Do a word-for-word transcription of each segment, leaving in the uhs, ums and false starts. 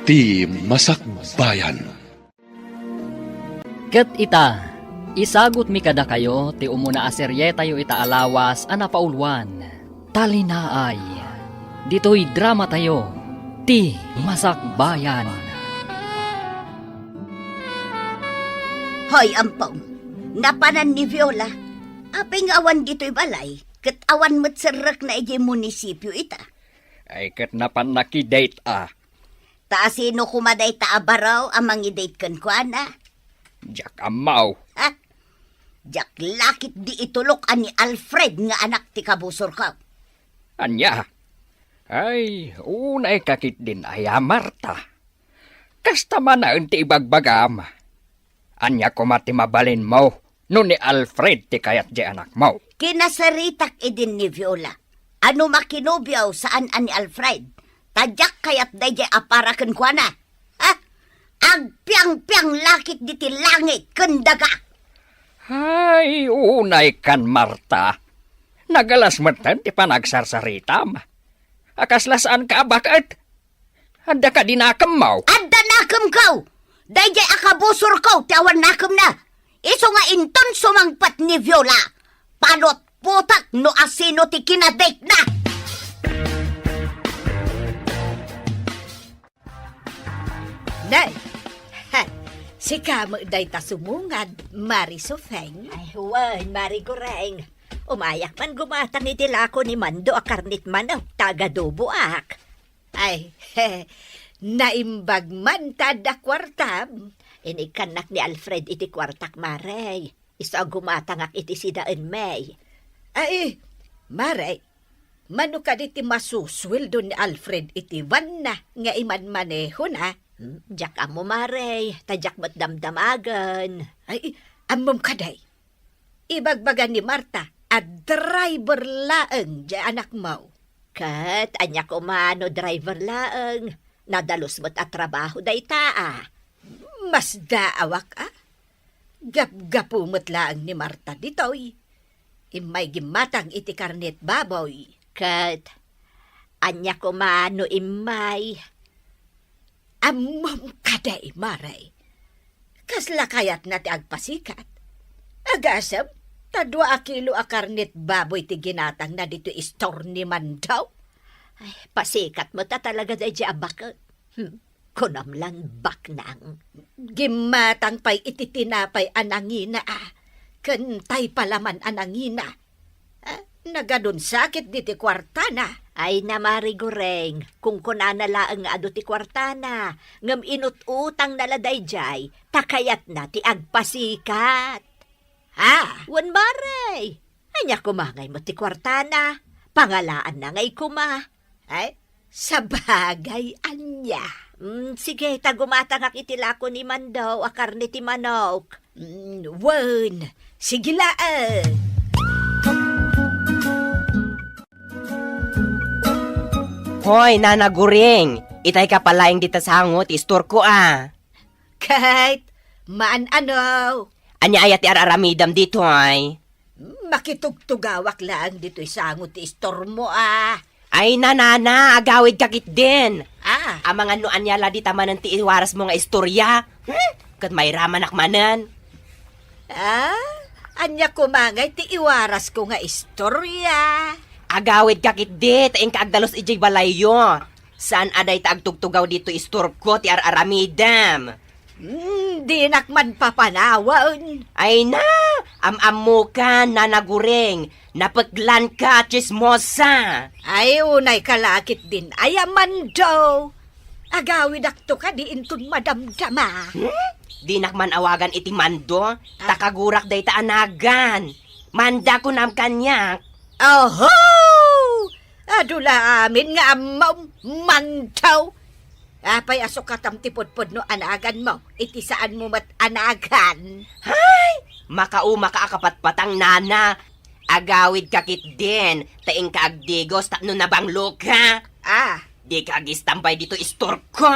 Ti Masakbayan. Ket ita, isagutmi kadakayo ti umuna a serietayo ita a lawas a napauluan, Talinaay. Ditoy dramatayo, Ti Masakbayan. Hoy, Ampong, napanan ni Viola. Apay nga awan ditoy balay, ket awan met serrekna idiay munisipio ita. Ay, ket napan nakidate a. Ta asino koma dayta a baro a mangidate kenkuana? Diak ammo. Ha? Diak lakit di itulok a ni Alfred nga anak ti kabusorko. Ania? Ay, unay kakit din aya, Marta. Kasta manaen ti ibagbagam. Ania koma ti mabalinmo no ni Alfred ti kayat diay anakmo? Kinasaritak idin ni Viola a no makinobio saan a ni Alfred, ta diak kayat daydiay a para kenkuana. Ha? Agpiangpiang lakit diti langit ken daga. Ay, unay kan, Marta. Nagalas metten ti panagsarsaritam. A kasla saanka a baket? Adda kadi nakemmo? Adda nakemko! Daydiay a kabusorko ti awan nakemna. Isu nga inton sumangpet ni Viola, panutputak no asino ti kinadatena. Nay, ha, sika met dayta sumungad, Mari Sofeng? Ay, wen, Mari Goreng. Umayak man gumatang iti lako ni Mando a karnit manok, ta agadoboak. Ay, naimbag man ta adda kuartam. Inikkannak ni Alfred iti kuartak, Mare. Isu a gumatangak iti sidaenmi. Ay, Mare, mano kadi ti masusueldo ni Alfred iti vanna nga imanmanehona? Hmm, diak ammo, Mare, ta diak met damdamagen. Ay, ammom kadi? Ibagbaga ni Marta a driver laeng diay anakmo. Ket ania koma no driver laeng? Nadalus met a trabaho dayta a. Masdaawak a. Gapgapu met laeng ni Marta ditoy. Immay gimmatang iti karnet baboy. Ket ania koma no immay? Ammom kadi, Mare? Kasla kayatna ti agpasikat? Agasem, ta dua a kilo a karnet baboy ti ginatangna ditoy istor ni Mando. Ay, pasikat met a talaga daydiay a baket. Hmm, kunam lan baknang. Gimmatang pay iti tinapay a nangina a, ken tay palaman a nangina. Ah, nagadun sakit diti kuartana. Ay na, Mari Goreng, kunkunana laeng nga adu ti kuartana, ngem inut-utangna la daydiay, ta kayatna ti agpasikat. Ah! Wen, Mare, ania koma ngay met ti kuartana? Pangalaanna ngay koma. Ay, sabagay, ania? Mm, sige, ta gumatangak iti lako ni Mando a karne ti manok. Mm, wen, sige laeng. Hoy, Nana Guring, itay ka palaeng dita sango ti istorko a. Ket, maan-ano? Ania aya ti ar-aramidem ditoy? Makitugtugawak laeng ditoy sango ti istormo a. Ay, nanana, agawidka ketdin. Ah. Amangan no ania la dita manen ti iwarasmo nga istoria. Hmm? Ket mairamanak manen. Ah, ania koma ngay ti iwarasko nga istoria? Agawidka ketdi, ta inka agdalus idiay balayyo. Saan a dayta agtugtugaw ditoy istorko ti ar-aramidem. Hmm, dinak man papanawen. Ay na, am-ammokan, Nana Guring, napeklanka, tsismosa. Ay, unayka la ketdin aya, Mando. Agawidakto kadi inton madamdama. Hmm? Dinak man awagan iti Mando, ta kagurak dayta a nagan. Manda kunam kaniak. Oho! Adu la amin nga ammom, Mando. Apay a sukatam ti pudpudno a naganmo, iti saanmo met a nagan? Hay! Makaumaka a kapatpatang, nana. Agawidka ketdin, ta inka agdigos tapno nabangloka. Ah. Dika agistambay ditoy istorko.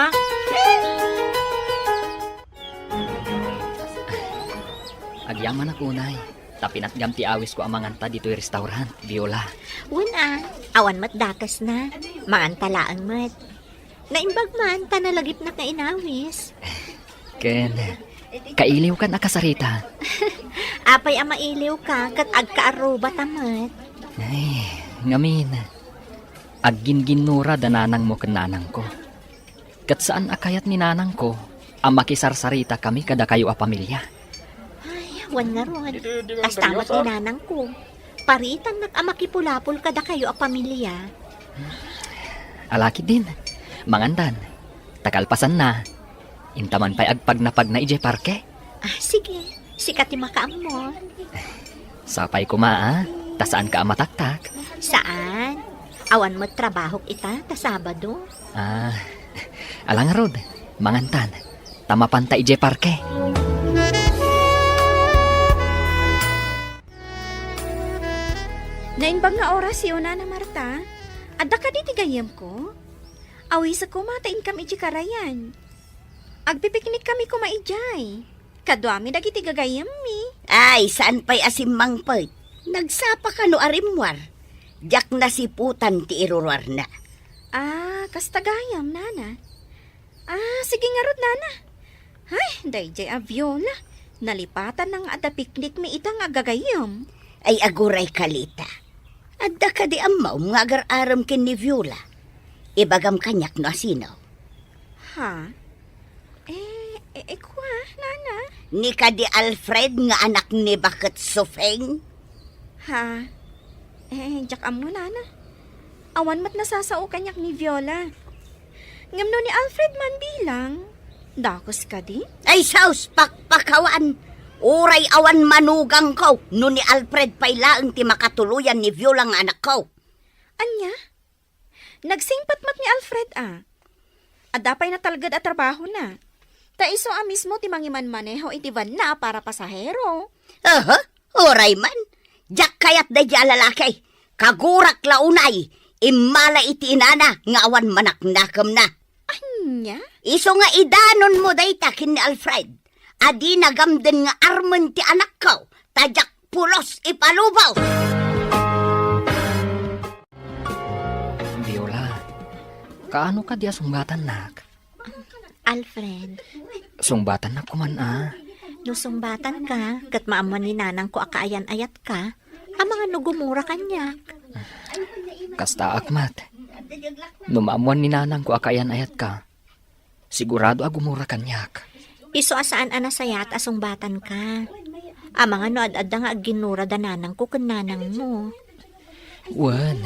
Agyamanak unay, ta pinatgam ti awisko a manganta ditoy restaurant, Viola. Wen a, awan met dakesna. Manganta laeng met. Naimbag man, ta nalagipnak nga inawis. Ken, kailiwkan a kasarita. Apay a mailiwka, ket agkaarrubatam met. Ay, ngamin, agginginnura da nanangmo ken nanangko. Ket saan a kayat ni nanangko a makisarsarita kami kadakayo a pamilia. Ay, wen ngarud, kasta met ni nanangko. Paritannak a makipulapol kadakayo a pamilia. Ala ketdin, mangandan. Ta kalpasanna, inta man pay agpagnapagna idiay parke. Ah, sige. Sika ti makaammo. Sapay koma, a, ta saanka a mataktak. Saan? Awan met trabahok ita ta Sabado. Ah, ala ngarud, mangantan. Ta mapanta idiay parke. Naimbag nga orasyo, Nana Marta. Adda kadi ti gayyemko? Awisek koma ta inkam idiay karayan. Agpipiknik kami koma idiay. Kaduami dagiti gagayyemmi. Ay, saan pay a simmangpet? Nagsapa kano a rimmuar? Diak nasiputan ti iruruarna. Ah, kasta gayam, Nana. Ah, sige ngarud, Nana. Ay, daydiay a Viola. Nalipatanna nga adda piknikmi ita nga gagayyem. Ay, aguray, Kalita. Adda kadi ammom nga agar-arem ken ni Viola? Ibagam kaniak no asino. Ha? Eh, eh, eh, kua, Nana? Ni kadi Alfred nga anak ni Baket Sufeng? Ha? Eh, diak ammo, Nana. Awan met nasasao kaniak ni Viola. Ngem no ni Alfred man bilang, dakes kadi? Ay, sus, pakpakawan! Uray awan manugangko no ni Alfred pay laeng ti makatuloyan ni Viola nga anakko. Ania? Nagsingpet met ni Alfred a. Adda pay natalged a trabahona. Ta isu a mismo ti mangimanmaneho iti vanna a para pasahero. Aha, uray man. Diak kayat daydiay a lalaki. Kagurak la unay, immala iti inana nga awan manaknakemna. Ania? Isu nga idanonmo dayta ken ni Alfred. A dina gamden nga armen ti anakko, ta diak pulos ipalubo. Viola, kaano kadi a sungbatannak? Alfred. Sungbatannak koman a. No sungbatanka, ket maammuan ni nanangko a kaayan-ayatka, amangan no gumura kaniak. Kastaak met. No maammuan ni nanangko a kaayan-ayatka, sigurado a gumura kaniak. Isu a saan a nasayaat a sungbatanka. Amangan no ad-adda nga agginnura da nanangko ken nanangmo. Wen,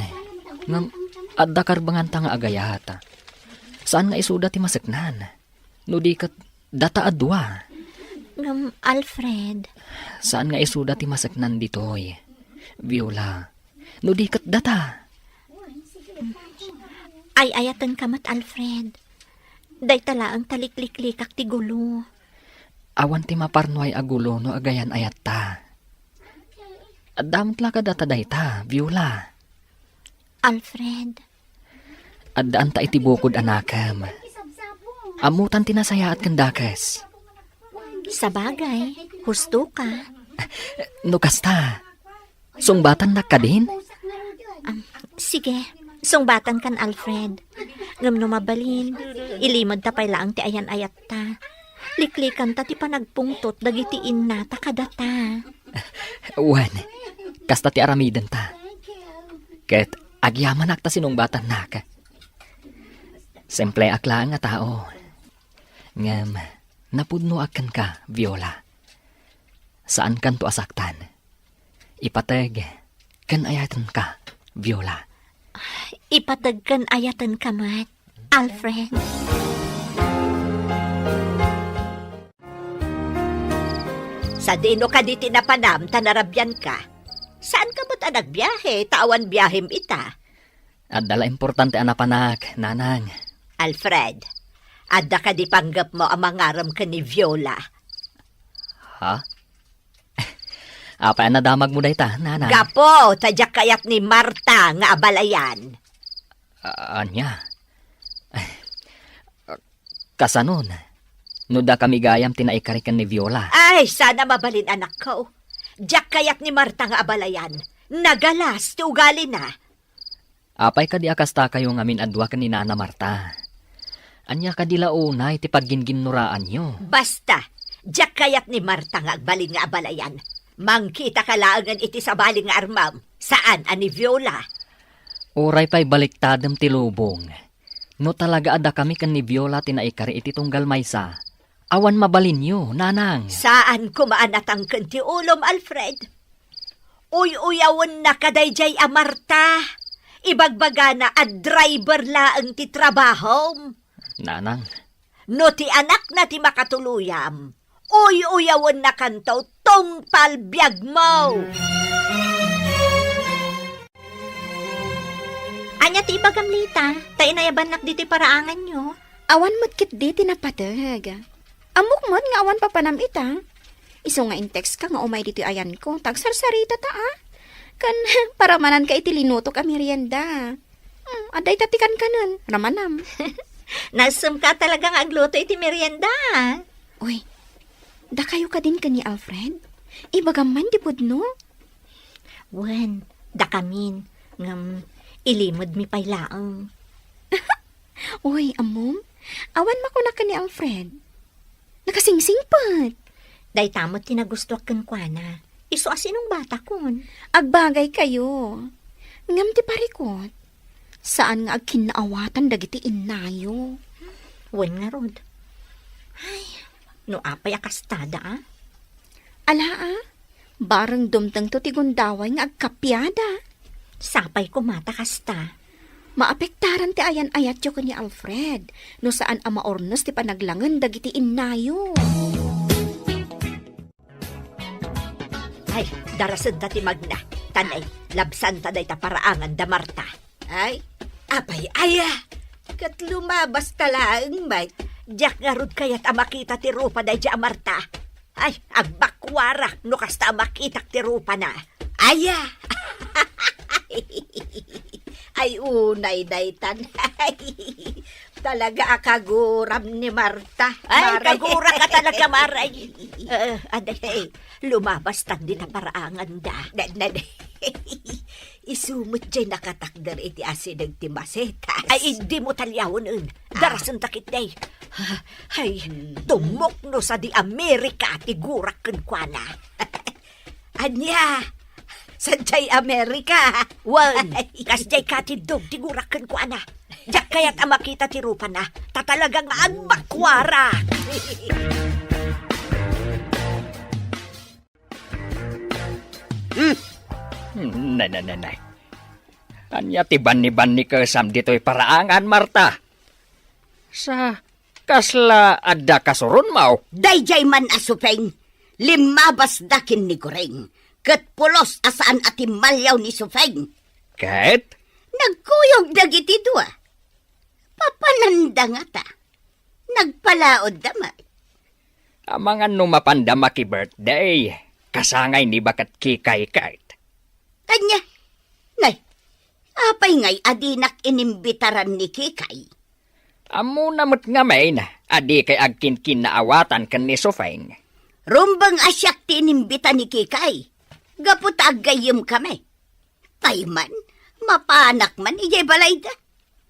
ngem adda karbenganta nga agayat. Saan nga isuda ti maseknan. No di ket data a dua. Ngem, Alfred. Saan nga isuda ti maseknan ditoy, Viola. No di ket data. Ay-ayatenka met, Alfred. Dayta laeng ta likliklikak ti gulo. Awan ti maparnuay a gulo no agayan-ayatta. Adda met la kadata dayta, Viola. Alfred. Addaan ta iti bukod a nakem. Ammotan ti nasayaat ken dakes. Sabagay, husto ka. No kasta, sungbatannak kadin? Am, sige, sungbatankan, Alfred. Ngem no mabalin, ilimedta pay laeng ti ayan-ayatta. Liklikanta ti panagpungtot dagiti innata kadata. Wen, kasta ti aramidenta. Ket agyamanak ta sinungbatannak. Simpleak laeng a tao. Ngem napudnoak kenka, Viola. Saankanto a saktan. Ipateg ken ayatenka, Viola. Ipateg ken ayatenka met, Alfred. Sadino kadi ti napanam ta narabianka? Saanka met a nagbiahe ta awan biahem ita? Adda la importante a napanak, nanang. Alfred, adda kadi panggepmo a mangarem ken ni Viola? Ha? Apay a nadamagmo dayta, nanang? Gapu ta diak kayat ni Marta nga abalayan. A-, ania? Kasanon, no dakami gayam ti naikari ken ni Viola? Ay, sana mabalin, anakko. Diak kayat ni Marta nga abalayan. Nagalas ti ugalina. Apay kadi a kastakayo ngamin a dua ken ni Nana Marta? Ania kadi la unay ti pagginginnoraanyo? Basta, diak kayat ni Marta nga agbalin nga abalayan. Mangkitaka laengen iti sabali nga armam, saan a ni Viola. Uray pay baliktadem ti lubong. No talaga a dakami ken ni Viola ti naikari iti tunggal maysa, awan mabalinyo, nanang. Saan koma a natangken ti ulom, Alfred. Uy-uyawenna kadaydiay a Marta. Ibagbagana a driver laeng ti trabahom. Nanang. No ti anakna ti makatuluyam, uy-uyawennakanto tungpal biagmo. Ania ti ibagam, Lita? Ta inayabannak ditoy paraanganyo. Awan met ketdi ti napateg. Ammok met nga awan papanam ita. Isu nga in-text ka nga umay ditoy ayanko, ta agsarsarita ta, a. Ken paramananka iti linutok a merienda. Hmm, adda ita ti kankanen, ramanam. Nasemka talaga nga agluto iti merienda. Uy, dakayo kadin ken ni Alfred? Ibagam man ti pudno? Wen, dakamin, ngem ilimedmi pay laeng. Uy, ammom, awan makunak ken ni Alfred. Nakasingsingpet. Dayta met ti nagustuak kenkuana. Isu a sinungbatakon. Agbagaykayo. Ngem ti parikut, saan nga agkinnaawatan dagiti innayo. Wen ngarud. Ay, no apay a kastada, a? Ala, a? Bareng dumtengto ti gundaway nga agkapiada. Sapay koma ta kasta. Maapektaran ti ayan-ayatyo ken ni Alfred no saan a maurnos ti panaglangen dagiti innayo. Ay, darasenta ti magna. Tanay, labsanta dayta paraangan da Marta. Ay, apay aya? Ket lumabasta laeng met. Diak ngarud kayat a makita ti rupa daydiay a Marta. Ay, agbakuarak no kasta a makitak ti rupana. Aya! Ay, unay daytan. Talaga a kaguram ni Marta. Ay, Mare. Kaguraka talaga, Mare. Eh, aday, lumabastan dita paraanganda. Na, na, isu met diay nakatakder iti asideg ti masetas. Ay, dimo talyawen. Ah. Darasenta ketdi. Ay, hmm. Tumukno sadi Amerika ti gurak kenkuana. Ania? Sadiay Amerika? Wen, kasdiay katiddog ti gurak kenkuana. Diak kayat a makita ti rupana, ta talaga nga agbakuarak. Hmm. Nay, nay, nay, nay. Ania ti banni-bannikesam ditoy paraangan, Marta? Sa, kasla adda kasuronmo? Daydiay man a Supeng, limmabasda ken ni Guring, ket pulos a saan a timmalliaw ni Supeng. Ket? Nagkuyog dagiti dua. Papananda ngata. Nagpalaodda met. Amangan no mapanda maki-birthday, kasangay ni baket Kikay ket. Ania? Nay, apay ngay a dinak inimbitaran ni Kikay? Ammona met ngamin a dikay agkinkinnaawatan ken ni Supeng. Rumbeng a siak ti inimbita ni Kikay, gapu ta aggayyemkami. Tay man, mapanak man idiay balayda.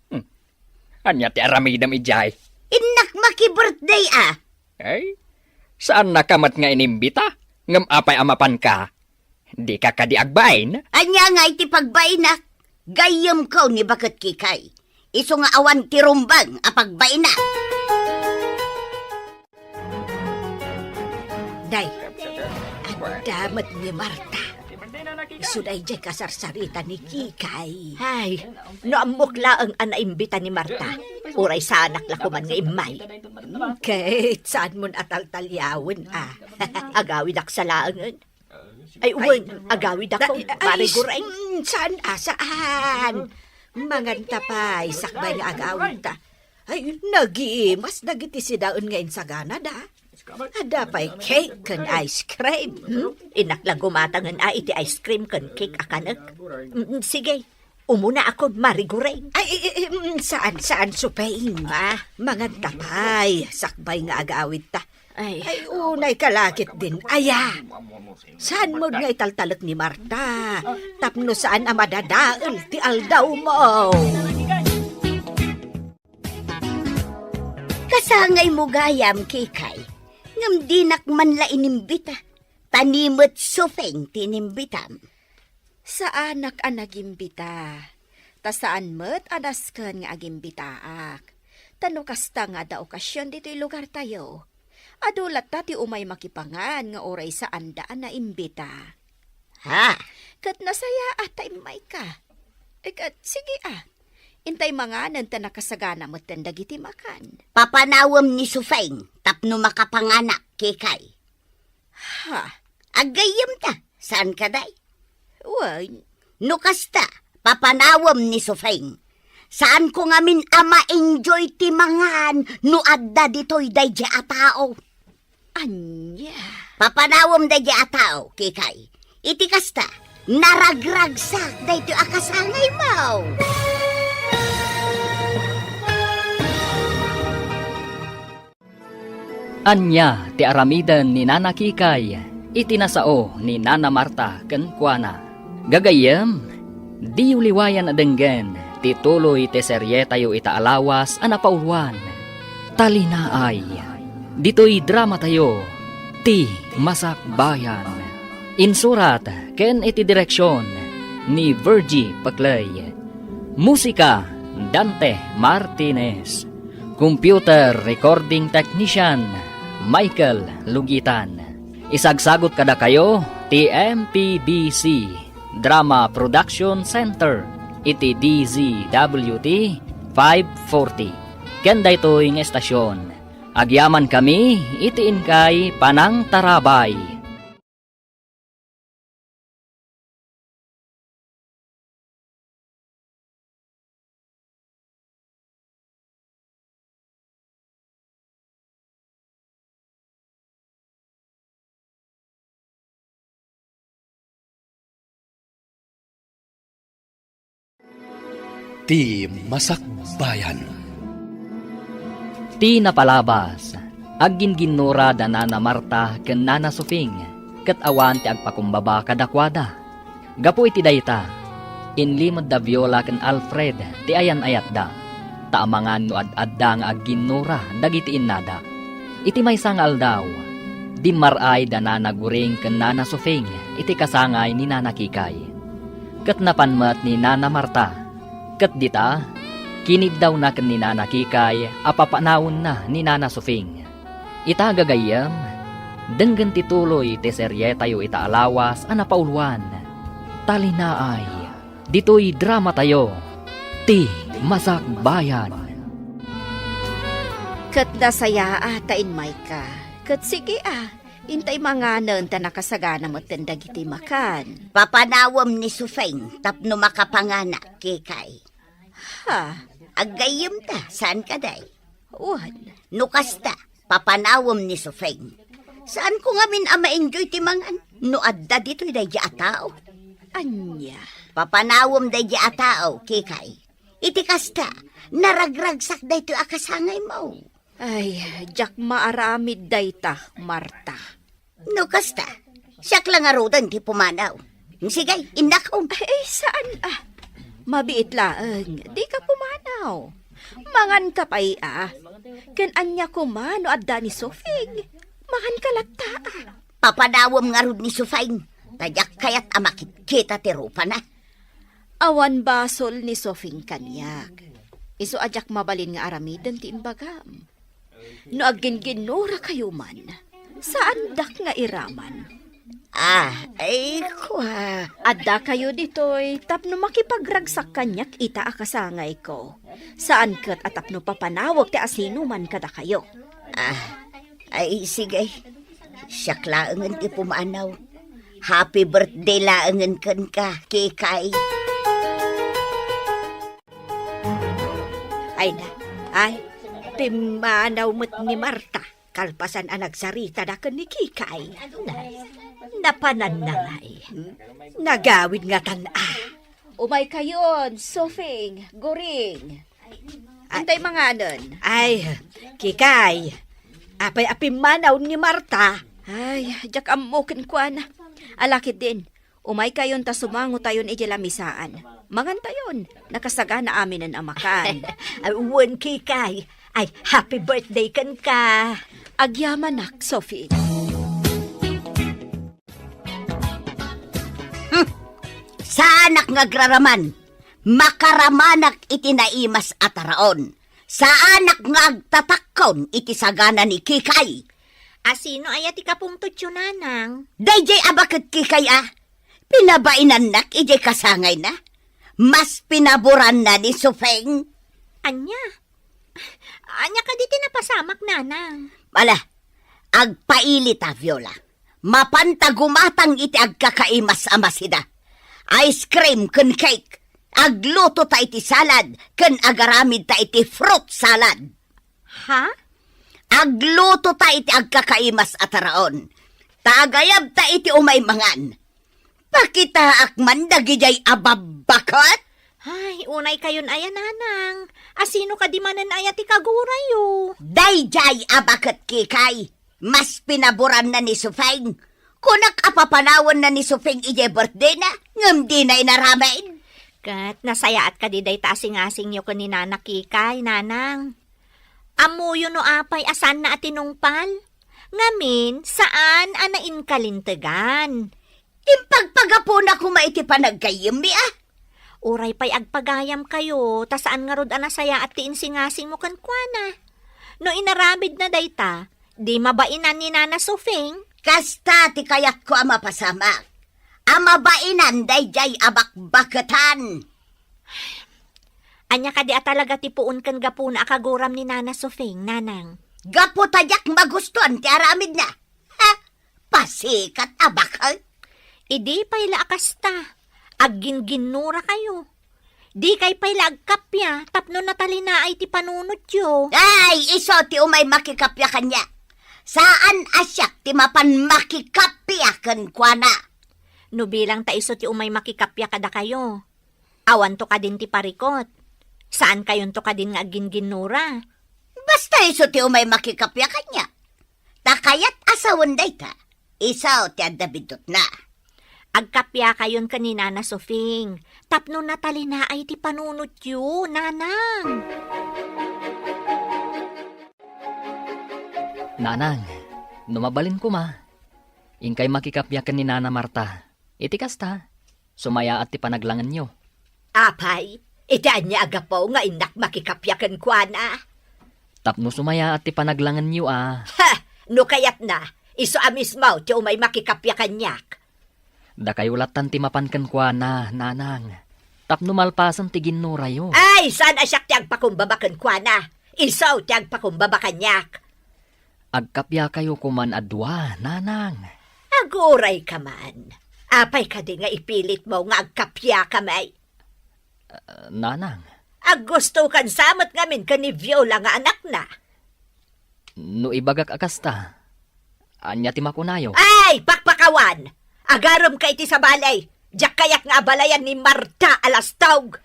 Hmm. Ania ti aramidem idiay? Innak maki-birthday a. Ay, saannaka met nga inimbita, ngem apay a mapanka? Dika kadi agbain? Ania ngay ti pagbainak? Gayyemko ni baket Kikay. Isu nga awan ti rumbeng a pagbainak. Day, adda met ni Marta. Isu daydiay kasarsarita ni Kikay. Ay, no ammok laeng a naimbita ni Marta, uray saanak la koman nga immay. Ket saanmon a taltaliawen a. Agawidak sa laengen. Ay, wen, agawid ako. Ay, Mare Guray. Mm, saan, ah, saan? Manganta pay, sakbay nga agawid ta. Ay, nagimas dagiti sidaen nga insaganada. Adda pay cake ken ice cream. Hmm? Innak la gumatangen a iti ice cream ken cake a kanek. Mm, sige. Umuna ako, Mare Guray. Ay, eh, eh, mm, saan, saan, Supeng? Ah. Manganta pay, sakbay nga agawid ta. Ay. Ay, unay ka lakit din. Aya, saanmo nga italtalek ni Marta tapno saan a madadael ti aldawmo. Ta sangaymo gayam, Kikay, ngem dinak man la inimbita, ta ni met Sufeng ti inimbitam. Saanak a nagimbita, ta saan met a nasken nga agimbitaak. Ta no kasta nga adda okasion ditoy lugartayo, adu latta ti umay makipangan nga uray saanda a naimbita. Ha? Ket nasayaat ta immayka. E ket, sige a. Intay manganen ta nakasagana metten dagiti makan. Papanawem ni Sufeng tapno makapanganak, Kikay. Ha? Aggayyemta, saan kadi? Wen. No kasta, papanawem ni Sufeng. Saanko ngamin a ma-enjoy ti mangan no adda ditoy daydi a tao. Ania? Papanawem daydi a tao, Kikay. Iti kasta, naragragsak daytoy a kasangaymo. Ania ti aramiden ni Nana Kikay iti nasao ni Nana Marta kenkuana? Gagayyem, diyo liwayan a denggen ti tuloy ti serietayo ita a lawas a napauloan, Talinaay. Ditoy dramatayo, Ti Masakbayan. Insurat ken iti direksion ni Virgie Paclay. Musika, Dante Martinez. Computer Recording Technician, Michael Lugitan. Isagsagut kadakayo ti M P B C Drama Production Center iti D Z W T five forty. Ken daytoy nga estasion, agyamankami iti inkay panangtarabay. Ti Masakbayan. Ti napalabas, agginginnura da Nana Marta ken Nana Sufing, ket awan ti agpakumbaba kadakuada. Gapu iti dayta, inlimed da Viola ken Alfred ti ayan-ayatda, ta amangan no ad-adda nga agginnura dagiti innada. Iti maysa nga aldaw, dimmar-ay da Nana Guring ken Nana Sufing iti kasangay ni Nana Kikay. Ket napan met ni Nana Marta, ket dita, kiniddawna ken ni Nana Kikay a papanawenna ni Nana Sufing. Ita gagayyem, denggen ti tuloy ti serietayo ita a lawas a napauloan, Talinaay. Ditoy dramatayo, Ti Masakbayan. Ket nasayaat ta immayka. Ket sige a, intay manganen ta nakasagana metten dagiti makan. Papanawem ni Sufeng tapno makapanganak, Kikay. Ha? Aggayyemta, saan kadi? Wen. No kasta, papanawem ni Sufeng. Saanko ngamin a ma-enjoy ti mangan no adda ditoy daydi a tao. Ania? Papanawem daydi a tao, Kikay. Iti kasta, naragragsak daytoy a kasangaymo. Ay, diak maaramid dayta, Marta. No kasta, siak la ngaruden ti pumanaw. Sige, innakom. Ay, saan a? Mabiit laeng, dika pumanaw. Manganka pay a. Ken ania koma no adda ni Sofing? Manganka latta a. Papanawem ngarud ni Sofing, ta diak kayat a makitkita ti rupana. Awan basol ni Sofing kaniak. Isu a diak mabalin nga aramiden ti imbagam. No agginginnurakayo man, saandak nga iraman. Ah, ay, kua. Addakayo ditoy tapno makipagragsak kaniak ita a kasangayko. Saan ket a tapno papanawek ti asinoman kadakayo. Ah, ay, sige. Siak laengen ti pumanaw. Happy birthday laengen kenka, Kikay. Ay na, ay, pimmanaw met ni Marta, kalpasan a nagsaritada ken ni Kikay. Nay, napananna ngay. Nagawid ngatan a. Umaykayon, Sofing, Guring. Ay. Intay manganen. Ay, Kikay, apay a pimmanaw ni Marta? Ay, diak ammo kenkuana. Ala ketdin, umaykayon ta sumangotayon idiay lamisaan. Mangantayon, nakasagana aminen a makan. Ay, wen, Kikay, Ay, happy birthday kenka. Agyamanak, Sophie. Hmm. Saanak nga agraraman. Makaramanak iti naimas a taraon. Saanak nga agtatakkon iti sagana ni Kikay. A sino aya ti kapungtotyo, Nanang? Daydiay a baket Kikay a. Pinabainannak idiay kasangayna. Mas pinaboranna ni Sufeng. Ania? Ania kadi ti napasamak, Nanang? Ala, agpaili ta, Viola. Mapanta gumatang iti agkakaimas a masida. Ice cream ken cake. Agluto ta iti salad ken agaramid ta iti fruit salad. Ha? Agluto ta iti agkakaimas a taraon. Ta agayab ta iti umay mangan. Pakitaak man dagidiay a babbaket. Ay, unay kayon aya, Nanang. A sino kadi manen aya ti kagurayo? Daydiay a baket Kikay. Mas pinaboranna ni Sufeng. Kunak a papanawanna ni Sufeng idiay birthdayna, ngem dina inaramid. Ket nasayaat kadi dayta a singasingyo ken ni Nana Kikay, Nanang? Ammoyo no apay a saanna a tinungpal? Ngamin, saan a nainkalintegan. Impagpagapuna koma iti panaggayyemmi, a? Uray pay agpagayamkayo, ta saan ngarud a nasayaat ti insingasingmo kenkuana. No inaramidna dayta, di mabainan ni Nana Sufeng. Kasta ti kayatko a mapasamak. A mabainan daydiay a bakbaketan. Ania kadi a talaga ti puon ken gapuna a kaguram ni Nana Sufeng, Nanang? Gapu ta diak magustuan ti aramidna. Ha? Pasikat a baket? Idi pay la a kasta, aggingginnurakayo. Dikay pay la agkappia tapno natalinaay ti panunotyo. Ay, isu ti umay makikappia kaniak. Saan a siak ti mapan makikappia kenkuana. No bilang ta isu ti umay makikappia kadakayo, awanto kadin ti parikot. Saankayonto kadin nga aggingginnura. Basta isu ti umay makikappia kaniak. Ta kayat a sawen dayta, isu ti adda biddutna. Agkappiakayon ken ni Nana Sofing, tapno natalinaay ti panunotyo, Nanang. Nanang, no mabalin koma, inkay makikappia ken ni Nana Marta. Iti kasta, sumayaat ti panaglangenyo. Apay, iti ania a gapu nga innak makikappia kenkuana? Tapno sumayaat ti panaglangenyo a. Ha! No kayatna, isu a mismo ti umay makikappia kaniak. Dakayo lattan ti mapan kenkuana, Nanang. Tapno malpasen ti ginnurayo. Ay, saan a siak ti agpakumbaba kenkuana. Isu ti agpakumbaba kaniak. Agkappiakayo koman a dua, Nanang. Agurayka man. Apay kadi nga ipilitmo nga agkappiakami? Ah, Nanang. Aggustokan sa met ngamin ken ni Viola nga anakna. No ibagak a kasta, ania ti makunayo? Ay, pakpakawan! Agaremka iti sabali! Diak kayat nga abalayan ni Marta a lastog!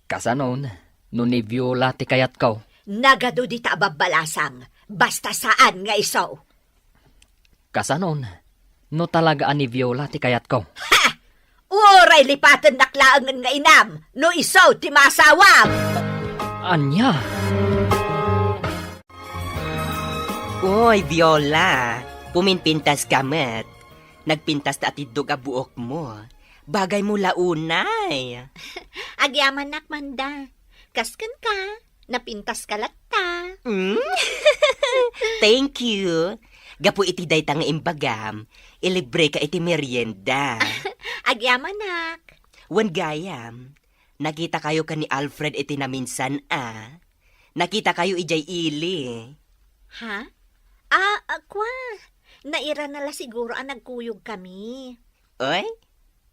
Kasanon, no ni Viola ti kayatko? Nagadu dita a babbalasang, basta saan nga isu. Kasanon, no talaga a ni Viola ti kayatko? Ha! Uray lipatennak laengen nga inam, no isu ti maasawam! Ania? Uy, Viola, puminpintas ka met. Nagpintas ta atiddog a buokmo. Bagaymo la unay. Agyamanak, Manda. Kas kenka, napintas ka latta. Mm? Thank you. Gapu iti dayta nga imbagam, ilibreka iti merienda. Agyamanak. Wen gayam, nakitakayo ken ni Alfred iti naminsan a. Nakitakayo idiay ili. Ha? Ah, ah, kwa. Nairana la siguro a nagkuyogkami. Oy,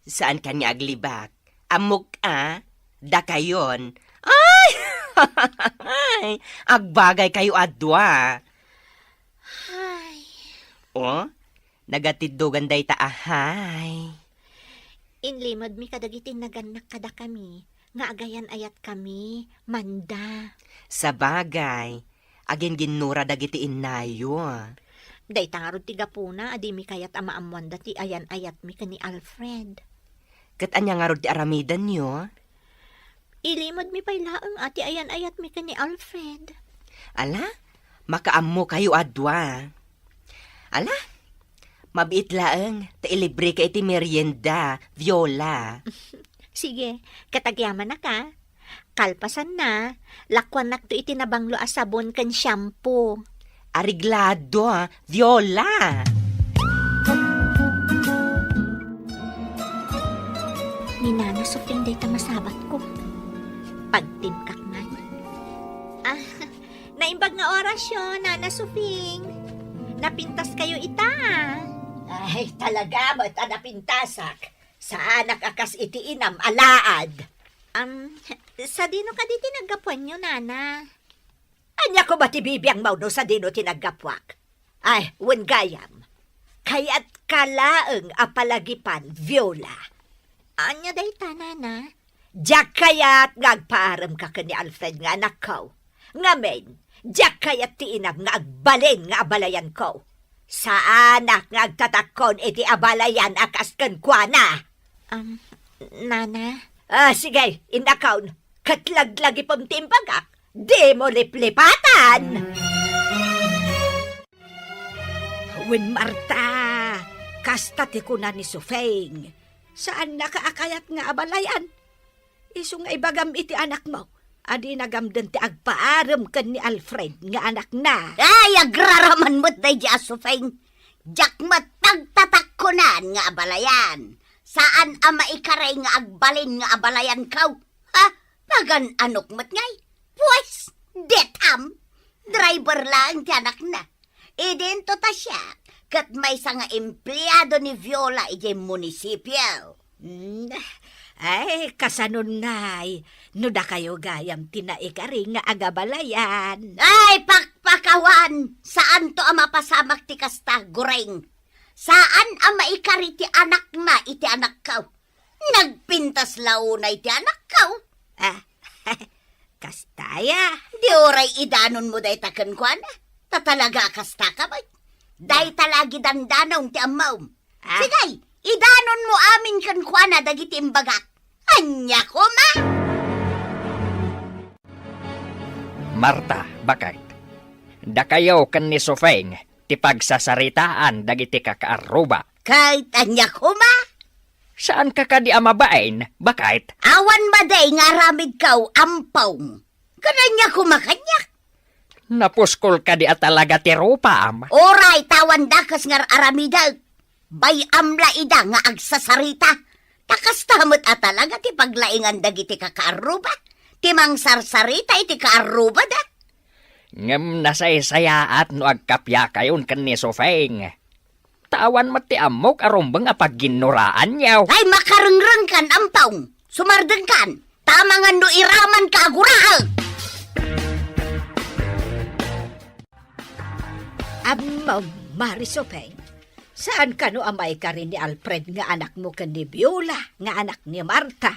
saan kan nga aglibak? Ammok a, dakayon. Ay! Ay! Agbagaykayo a dua. Ay. O, nagatiddogan dayta a hay. Inlimedmi kadagiti nagannak kadakami nga agayan-ayatkami, Manda. Sabagay, agingginnura dagiti innayo. Dayta ngarud ti gapuna a dimi kayat a maammoanda ti ayan-ayatmi ken ni Alfred. Ket ania ngarud ti aramidenyo? Ilimedmi pay laeng a ti ayan-ayatmi ken ni Alfred. Ala, makaammokayo a dua. Ala, mabiit laeng ta ilibreka iti merienda, Viola. Sige, ket agyamanak a. Kalpasanna, lakuanakto iti nabanglo a sabon ken shampoo. Areglado, a, Viola! Ni Nana Sofing dayta masabatko. Pagtimkak man. Ah, naimbag nga orasyo, Nana Sofing. Napintaskayo ita. Ay, talaga met a napintasak. Saanak a kas iti inam a laad. Am, sadino kadi ti naggapuanyo, Nana? Ania koma ti bibiangmo no sadino ti naggapuak? Ay, wen gayam. Kayatka laeng a palagipan, Viola. Ania dayta, Nana? Diak kayat nga agpaaremka ken ni Alfred nga anakko. Ngamin, diak kayat ti inam nga agbalin nga abalayanko. Saanak nga agtatakkon iti abalayan a kas kenkuana. Um, Nana? Ah, sige, innakon. Ket laglagipem ti imbagak. Dimo liplipatan! Wen, Marta, kasta ti kuna ni Sufeng. Saannaka a kayat nga abalayan. Isu nga ibagam iti anakmo a dina gamden ti agpaarem ken ni Alfred nga anakna. Ay, agraraman met daydi a Sufeng. Diak met pagtatakkonan nga abalayan. Saan a maikari nga agbalin nga abalayanko. Ha? Pagan-anok met ngay? Pues, detam! Driver laeng ti anakna. Idinto ta siak, ket maysa nga empleado ni Viola idiay munisipio. Hmm, ay, kasanon ngay, no dakayo gayam ti naikari nga agabalayan. Ay, pakpakawan! Saanto a mapasamak ti kasta, Goreng. Saan a maikari ti anakna iti anakko. Nagpintas la unay ti anakko. Ah, kasta ya. Di uray idanonmo dayta kenkuana. Ta talaga a kastaka met. Dayta la gidandanom ti ammom. Ah. Sige, idanonmo amin kenkuana dagiti imbagak. Ania koma? Marta, baket. Dakayo ken ni Sufeng ti pagsasaritaan dagiti kakaarruba. Ket ania koma? Saanka kadi a mabain, baket? Awan madi nga aramidko, Ampong. Ket ania koma kaniak? Napuskol kadi a talaga ti rupam? Uray, ta awan dakes nga aramidek. Bay-am la ida nga agsasarita. Ta kasta met a talaga ti paglaingan dagiti kakaarruba. Ti mangsarsarita iti kaarrubada. Ngem nasaysayaat no agkapiakayon ken ni Sufeng. Ta awan met ti ammok a rumbeng a pagginnoraanyo. Ay, makarengrengkan, Ampong! Sumardengkan! Ta amangan no iramanka a guraek! Ammom, Mari Sufeng, saan kano a maikari ni Alfred nga anakmo ken ni Viola nga anak ni Marta?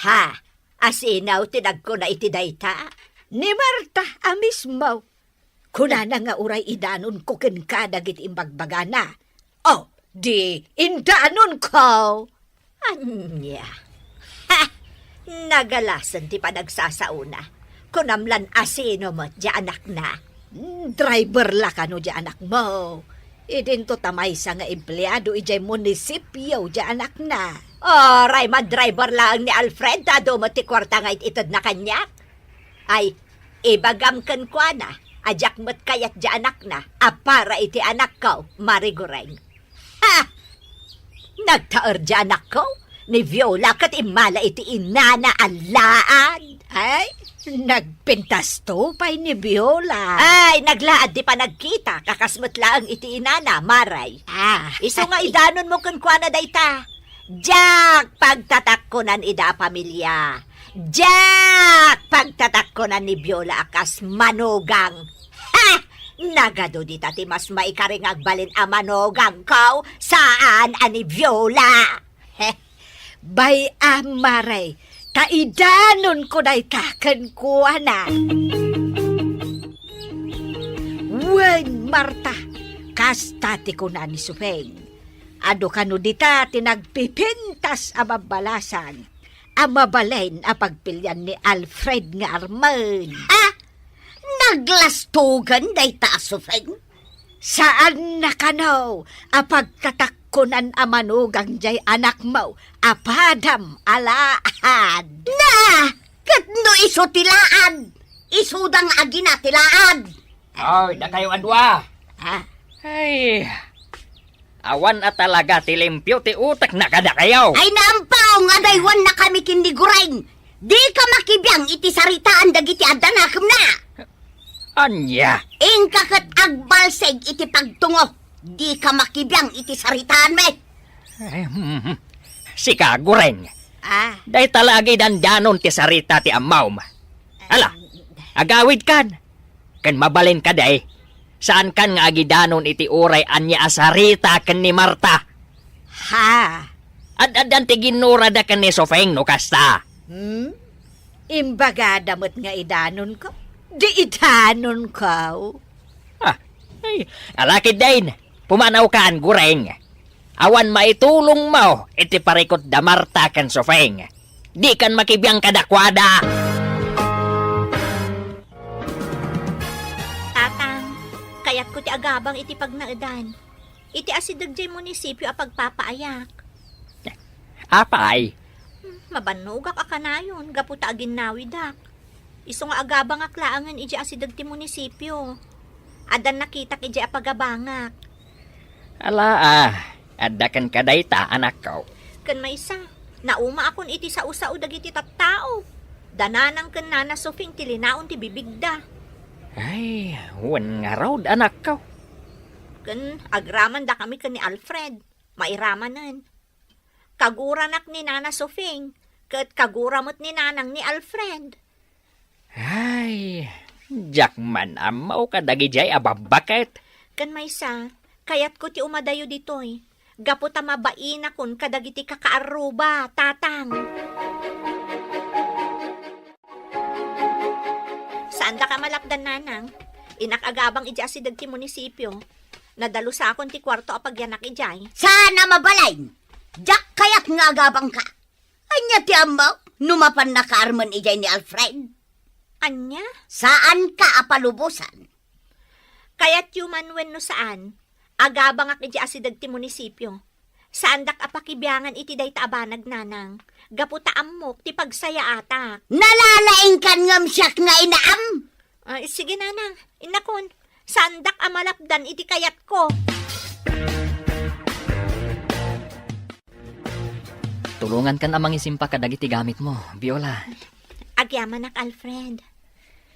Ha? Asino ti nagkuna iti dayta? Ni Marta a mismo. Kunana nga uray idanonko kenka dagiti imbagbagana. O, di indanonko. Ania? Ha! Nagalasen ti panagsasaona. Kunam lan asino met diay anakna? Driver la kano diay anakmo. Idinto ta maysa nga empleado idiay munisipio diay anakna. Uray, madriver laeng ni Alfred ta adu met ti kuarta nga it-itedna kaniak. Ay, ibagam kenkuana a diak met kayat diay anakna a para iti anakko, Mari Goreng. Ha! Nagtaer diay anakko ni Viola ket immala iti inana a laad. Ay, nagpintasto pay ni Viola. Ay, naglaad ti panagkita, kakas met laeng iti inana, Mari. Ah. Isu nga idanonmo kenkuana dayta. Diak pagtatakkonan ida a pamilia. Diak pagtatakkonan ni Viola a kas manugang. Ha! Nagadu dita ti mas maikari nga agbalin a manugangko, saan a ni Viola. He. Bay-am, Mari, ta idanonko dayta kenkuana. Wen, Marta, kasta ti kuna ni Sufeng. Adu kano dita ti nagpipintas a babbalasan a mabalin a pagpilian ni Alfred nga armen. Ah! aglastogan dayta a Sofeng? Saanna kano a pagtatakkonan a manugang jay anakmo a padam a laad? Na! Ket no isu ti laad, isuda nga agina ti laad. Oy, dakayo a dua. Ah. Ay, awan a talaga ti limpio ti utekna kadakayo. Ay, naampaw nga adaywannakami ken ni Gureng. Dika makibiang iti saritaan dagiti adda nakemna. Ania? Inka ket agbalsig iti pagtungo. Dika makibiang iti saritaanmi. Ay, hmm. Sika, Gureng. Ah. Dayta la agidandanon ti sarita ti ammom. Ala, agawidkan. Ken mabalin kadi, saankan nga agidanon iti uray ania a sarita ken ni Marta. Ha? Ad-addan ti ginnurada ken ni Sofeng no kasta. Hmm? Imbagada met nga idanonko? Di idanonko. Ah, ay, ala ketdin, pumanawkan, Gureng. Awan maitulongmo iti parikut da Marta ken Sofeng. Dikan makibiang kadakuada. Tatang, kayatko ti agabang iti pagnaedan. Iti asideg jay munisipio a pagpapaayak. Apay? Hmm, mabannogak a kanayon gapu ta aginnawidak. Isu nga agabangak laengen idiay asideg ti munisipio. Addan nakitak idiay a pagabangak. Ala, ah, adda kenka dayta, anakko. Ken maysa, naumaakon iti sao-sao dagiti tattao. Da Nanang ken Nana Sofing ti linaon ti bibigda. Ay, wen ngarud, anakko. Ken agramandakami ken ni Alfred. Mairamanen. Kaguranak ni Nana Sofing, ket kagura met ni Nanang ni Alfred. Ay, diak man ammo kadagidiay a babbaket. Ken maysa, kayatko ti umadayo ditoy, gapu ta mabainakon kadagiti kakaarruba, Tatang. Saandaka a malapdan, Nanang. Innak agabang idiay asideg ti munisipio. Nadalusakon ti kuarto a pagyanak idiay. Saan a mabalin? Diak kayat nga agabangka. Ania ti ammok no mapan nakaarmen idiay ni Alfred? Ania? Saanka a palubosan. Kayatyo man wenno saan, agabangak idiay asideg ti munisipio. Saandak a pakibiangan iti dayta a banag, Nanang, gapu ta ammok ti pagsayaatak. Nalalaingkan ngem siak nga inaam? Ay, sige, Nanang, innakon, saandak a malapdan iti kayatko. Tulongankan a mangisimpa kadagiti gamitmo, Viola. Agyamanak, Alfred.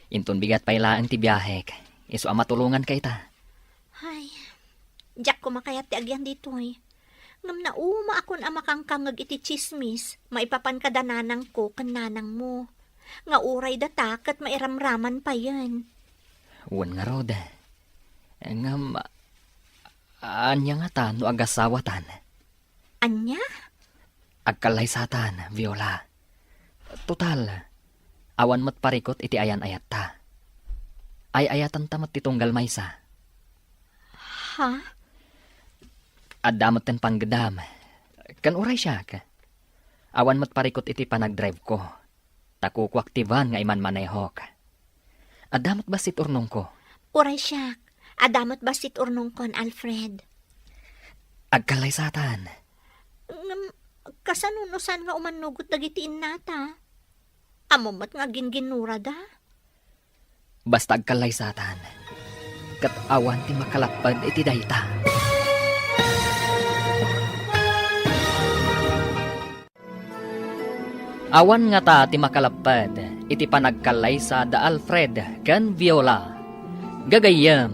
Inton bigat pay laeng ti biahek, isu a matulonganka ita. Ay, diak koma kayat ti agyan ditoy. Ngem naumaakon a makangkangngeg iti tsismis maipapan kada nanangko ken nanangmo, nga uray data ket mairamraman payen. Wen ngarud. Ngem, ania ngata no agasawatan? Ania? Agkallaysatan, Viola. Total, awan met parikut iti ayan-ayatta. Ay-ayatanta met ti tunggal maysa. Ha? Adda metten panggedam. Ken uray siak, awan met parikut iti panagdriveko. Ta kukuak ti van nga imanmanehok. Adda met bassit urnongko. Uray siak, adda met bassit urnongkon, Alfred. Agkallaysatan. Ngem, kasano no saan nga umannugot dagiti innata? Ammom met nga agingginnurada? Basta agkallaysatan, ket awan ti makalapped iti dayta. Awan ngata ti makalapped iti panagkallaysa da Alfred ken Viola. Gagayyem,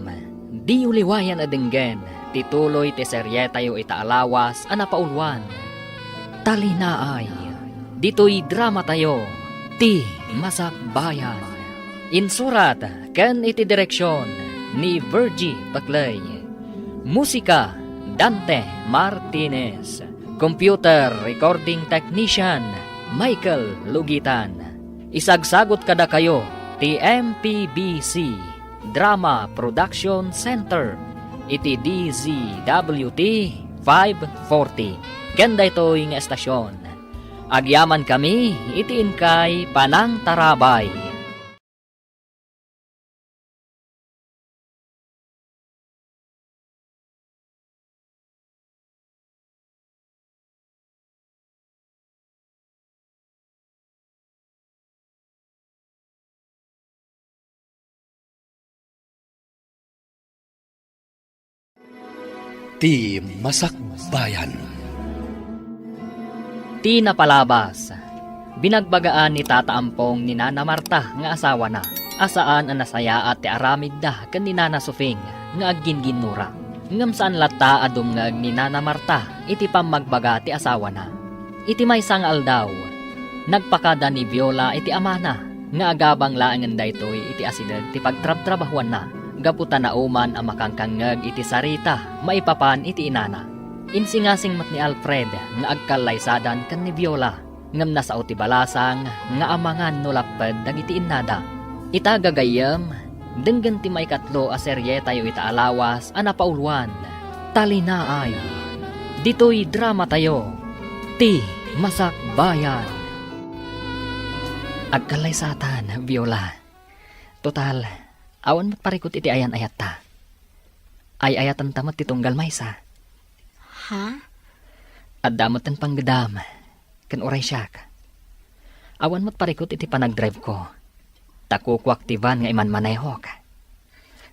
diyo liwayan a denggen ti tuloy ti serietayo ita a lawas a napauluan. Talinaay, ditoy dramatayo, Ti Masakbayan. Insurat ken iti direksion ni Virgie Paclay. Musika, Dante Martinez. Computer Recording Technician, Michael Lugitan. Isagsagut kadakayo ti M P B C Drama Production Center iti D Z W T five forty ken daytoy nga estasion. Agyamankami iti inkay panangtarabay. Ti Masakbayan. Ti napalabas, binagbagaan ni Tata Ampong ni Nana Marta nga asawana a saan a nasayaat ti aramidda ken ni Nana Sufing nga agginginnura. Ngem saan latta a dumngeg ni Nana Marta iti pammagbaga ti asawana. Iti maysa nga aldaw, nagpakada ni Viola iti amana nga agabang laengen daytoy iti asideg ti pagtrabtrabahuanna gapu ta nauman a makangkangngeg iti sarita maipapan iti inana. Insingasing met ni Alfred nga agkallaysadan ken ni Viola, ngem nasao ti balasang nga amangan no lapped dagiti innada. Ita, gagayyem, denggen ti maikatlo a serietayo ita a lawas a napauluan, Talinaay. Ditoy dramatayo, Ti Masakbayan. Agkallaysatan, Viola. Total, awan met parikut iti ayan-ayatta. Ay-ayatanta met ti tunggal maysa. Ha? Adda met ti panggedam, ken uray siak. Awan met parikut iti panagdrive-ko. Ta kukuak ti van nga imanmanehok.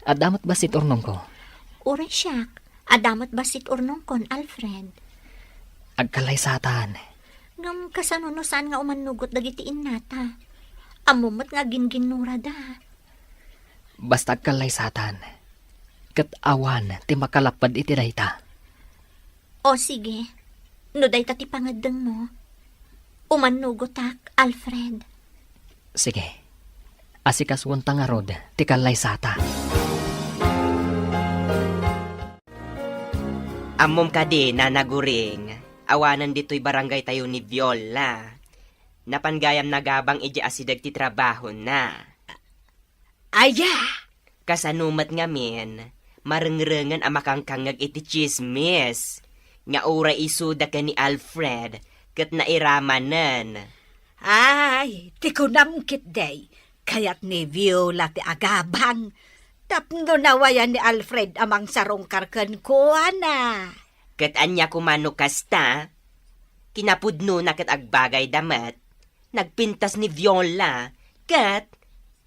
Adda met bassit urnongko. Uray siak, adda met bassit urnongkon, Alfred. Agkallaysatan. Ngem kasano no saan nga umannugot dagiti innata? Ammom met nga agginginnurada. Basta agkallaysatan. Ket awan ti makalapped iti dayta. O sige, no dayta ti pangeddengmo, umannugotak, Alfred. Sige. Asikasuonta ngarud ti kallaysata. Ammom kadi, Nana Guring, awanen ditoy barangaytayo ni Viola. Napan gayam nagabang idiay asideg ti trabahona. Aya! Kasano met ngamin, marengrengen a makangkangngeg iti tsismis nga uray isuda ken ni Alfred ket nairamanen. Ay, ti kunam ketdi, kayat ni Viola ti agabang tapno nawayan ni Alfred a mangsarungkar kenkuana. Ket ania koma no kasta? Kinapudnona ket agbagayda met. Nagpintas ni Viola, ket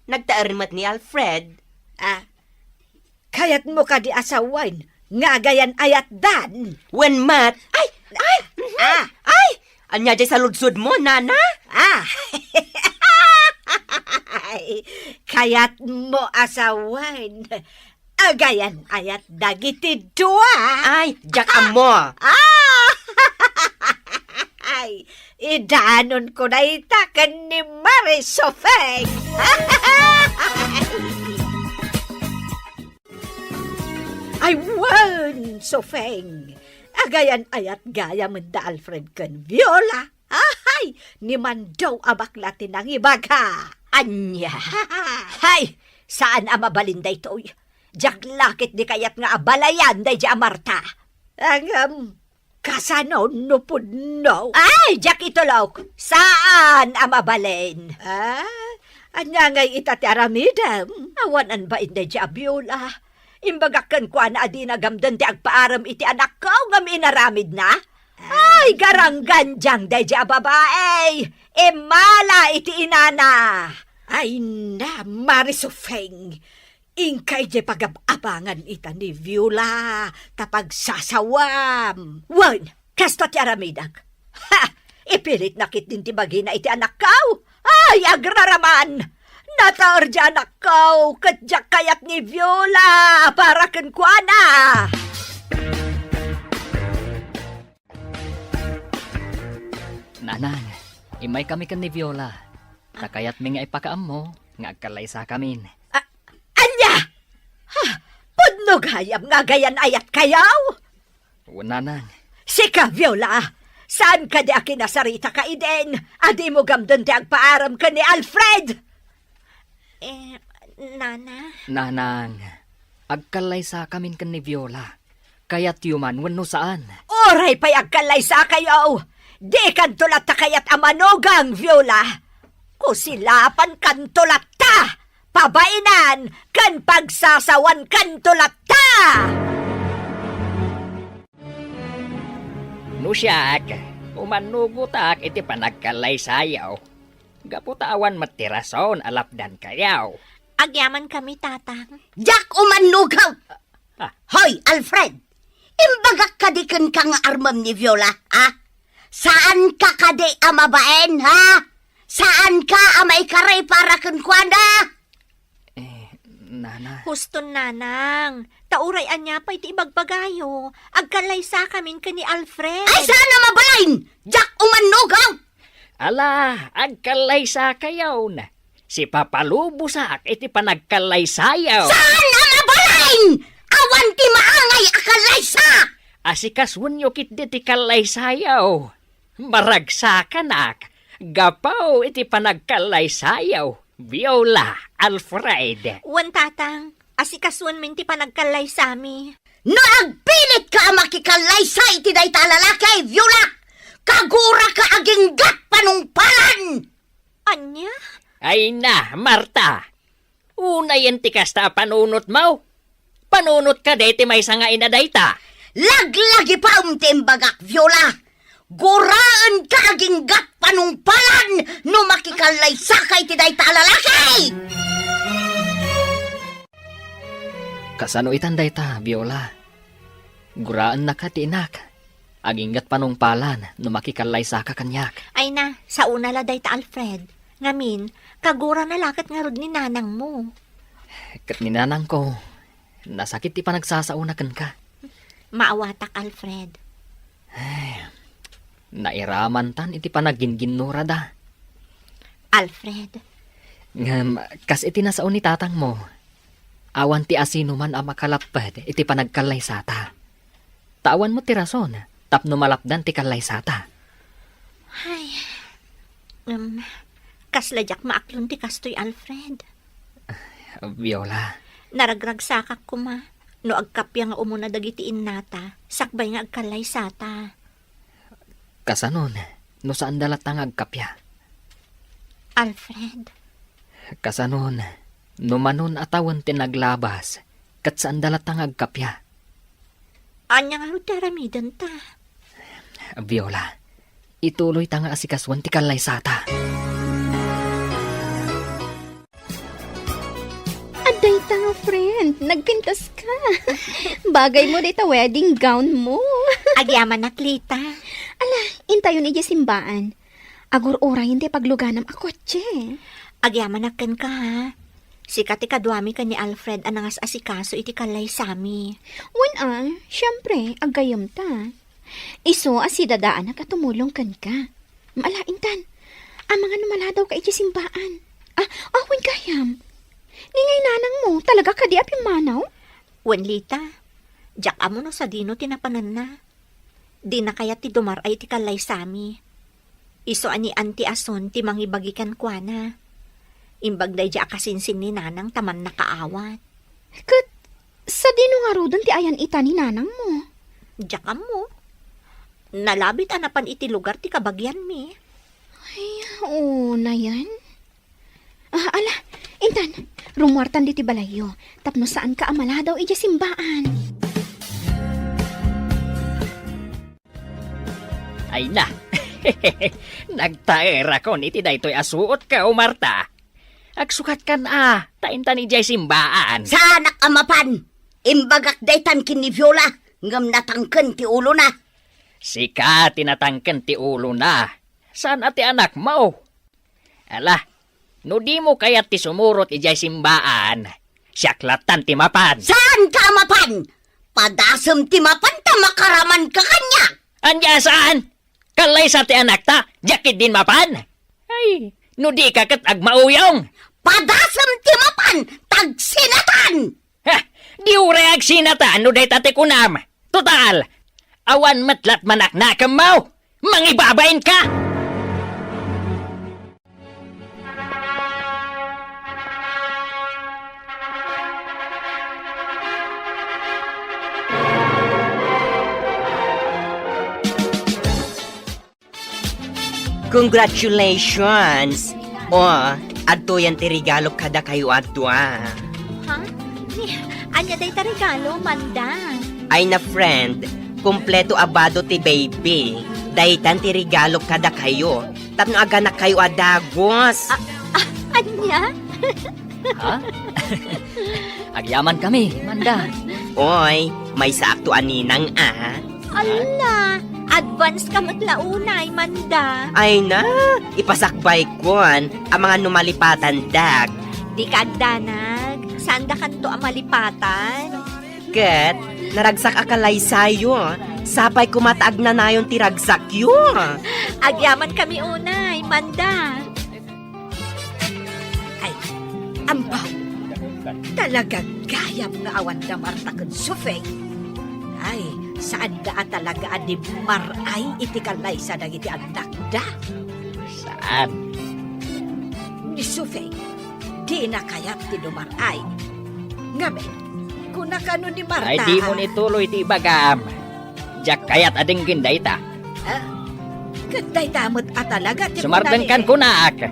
nagtaer met ni Alfred. Ah, kayatmo kadi a sawen nga agayan-ayatdan? Wen met. Ay! Ay! Ah! Ay! Ania jay saludsodmo, Nana? Ah! Ay, kayatmo a sawen. Agayan-ayat dagiti dua. Ay, diak ammo. Ah! Ay, idanonko dayta ken ni Mari Sofeng. Ay, wen, Sofeng. Agayan-ayat gayam da Alfred ken Viola. Ahay! Ni Mandaw a bakla ti nangibaga. Ania? Hay! Saan a mabalin daytoy. Diak la ketdi kayat nga abalayan daydi a Marta. Ngem, kasano no pudno? Ay, diak itulok. Saan a mabalin. Ah, ania ngay ita ti aramidem? Awan a bain daydi a Viola. Imbagak kenkuana a dina gamden ti agpaarem iti anakko ngem inaramidna. Ay, garanggandiang daydi a babai! Immala iti inana! Ay na, Mari Sofeng! Inkay diay pagab-abangan ita ni Viola ta pagsasawam. Wen, kasta ti aramidek. Ha! Ipilitna ketdin ti bagina iti anakko. Ay, agraraman! Nataer diay anakko ket diak kayat ni Viola para kenkuana. Nanang, immaykami ken ni Viola. Ta kayatmi nga ipakaammo nga agkallaysakamin. A-, ania? Ha? Pudno gayam nga agayan-ayatkayo? Wen, Nanang. Sika, Viola, saan kadi a kinasaritaka idin a dimo gamden ti agpaarem ken ni Alfred? Eh, Nana? Nanang, agkallaysakamin ken ni Viola. Kayatyo man wenno saan? Uray pay agkallaysakayo, dikanto latta kayat a manugang, Viola. Kusilapankanto latta! Pabainan ken pagsasawankanto latta! No siak, umannugotak iti panagkallaysayo. Gapu ta awan met ti rason a lapdankayo. Agyamankami, Tatang. Diak umannugaw! Ah. Hoy, Alfred! Imbagak kadi kenka nga armem ni Viola, ha? Saanka kadi a mabain, ha? Saanka a maikari para kenkuana? Eh, Nana. Huston, Nanang. Ta uray ania pay ti ibagbagayo, agkallaysakamin ken ni Alfred. Ay, saan a mabalin! Diak umannugaw! Ala, agkallaysakayon. Sipapalubosak iti panagkallaysayo. Saan a mabalin! Awan ti maangay a kallaysa! Asikasuenyo ketdi ti kallaysayo. Maragsakanak gapu iti panagkallaysayo, Viola, Alfred. Wen, Tatang, asikasuenmin ti panagkallaysami. No agpilitka a makikallaysa iti dayta a lalaki, Viola, kaguraka aginggat panungpalan! Ania? Ay na, Marta! Unayen ti kasta a panunotmo. Panunotka dayta maysa nga ina dayta. Laglagipem ti imbagak, Viola. Guraenka aginggat panungpalan no makikallaysaka iti dayta a lalaki! Kasano itan dayta, Viola? Guraennaka ti inak. Aginggat panungpalan no makikallaysaka kaniak. Ay na, saona la dayta, Alfred. Ngamin, kagurana la ket ngarud ni nanangmo. Ket ni nanangko, nasakit ti panagsasaona kenka. Maawatak, Alfred. Ay, nairamantan iti panagginginnurada. Alfred. Ngem, kas iti nasao ni tatangmo, awan ti asinoman a makalapped iti panagkallaysata. Ta awan met ti rason tapno malapdan ti kallaysata. Ay, em, kasla diak maaklon ti kastoy, Alfred. Viola. Naragragsakak koma no agkappia nga umuna dagiti innata sakbay nga agkallaysata. Kasanon, no saanda latta nga agkappia? Alfred. Kasanon, no manon a tawen ti naglabas, ket saanda latta nga agkappia? Ania ngarud ti aramidenta? Viola, ituloyta nga asikasuan ti kallaysata. Adda ita nga friend, nagpintas ka. Bagay mo dita wedding gown mo. Agyamanak, Lita. Ala, intayon idiay simbaan. Agur-urayen ti pagluganam a kotse. Agyamanak kenka, ha? Sika ti kaduami ken ni Alfred a nangas-asikaso iti kallaysami. Wen a, siempre, aggayemta. Isu a sidadaanak a tumulong kenka. Maala intan, amangan no maladawka idiay simbaan. Ah, awan gayam. Ni ngay nanangmo, talaga kadi a pimmanaw? Wen, Lita, diak ammo no sadino ti napananna. Dina kayat ti dumar-ay iti kallaysami. Isu a ni Auntie Ason ti mangibagi kenkuana. Imbag daydi a kasinsin ni Nanang ta mannakaawat. Ket sadino ngaruden ti ayan ita ni nanangmo? Diak ammo. Nalabit a napan iti lugar ti kabagianmi. Ay, unayen. Ah, ala, intan, rumuartan diti balayyo, tapno saanka a maladaw idiay simbaan. Ay na, nagtaerakon iti daytoy a suotko, Marta. Agsukatkan a, ta intan idiay simbaan. Saanak a mapan! Imbagak daytan ken ni Viola, ngem natangken ti ulona. Sika ti natangken ti ulona. Saan a ti anakmo? Ala, no dimo kayat ti sumurot idiay simbaan, siak lattan ti mapan. Saanka a mapan! Padasem ti mapan ta makaramanka kaniak! Ania saan? Kallaysa ti anakta, diak ketdin mapan? Ay, no dika ket agmauyong. Padasem ti mapan, tagsinatan! Ha! Di uray agsinatan no dayta ti kunam. Total, awan met lattan manaknakemmo. Mangibabainka! Congratulations! O, adtoyen ti regalo kadakayo a dua. Ha? Ni, ania dayta regalo, Manda? Ay na, friend, kompleto a bado ti baby. Daytan ti regalo kadakayo. Tapno aganakkayo a dagus. A-, a-, ania? Ha? Agyamankami, Manda. Oy, Maysaakto a ninang a. Ala, advance ka met la unay, Manda. Ay na, ipasakbaykon, amangan no malipatandak. Di ka agdanag, saandakanto a malipatan. Ket, naragsak a kalaysayo, sapay koma ta agnanayon ti ragsakyo. Agyaman kami unay, Manda. Ay, ambaw. Talaga gayam nga awan da Marta ken Sofeng. Ay, saanda a talaga a di mar-ay iti kalaysa dagiti annakda. Saan? Ni Sofeng, dina kayat ti dumar-ay. Ngamin, kuna kano ni Marta. Ay, dimo ni tuloy ti ibagam. Diak kayat a denggen dayta. Ah, ket dayta met a talaga ti Sumardengkan kunaak.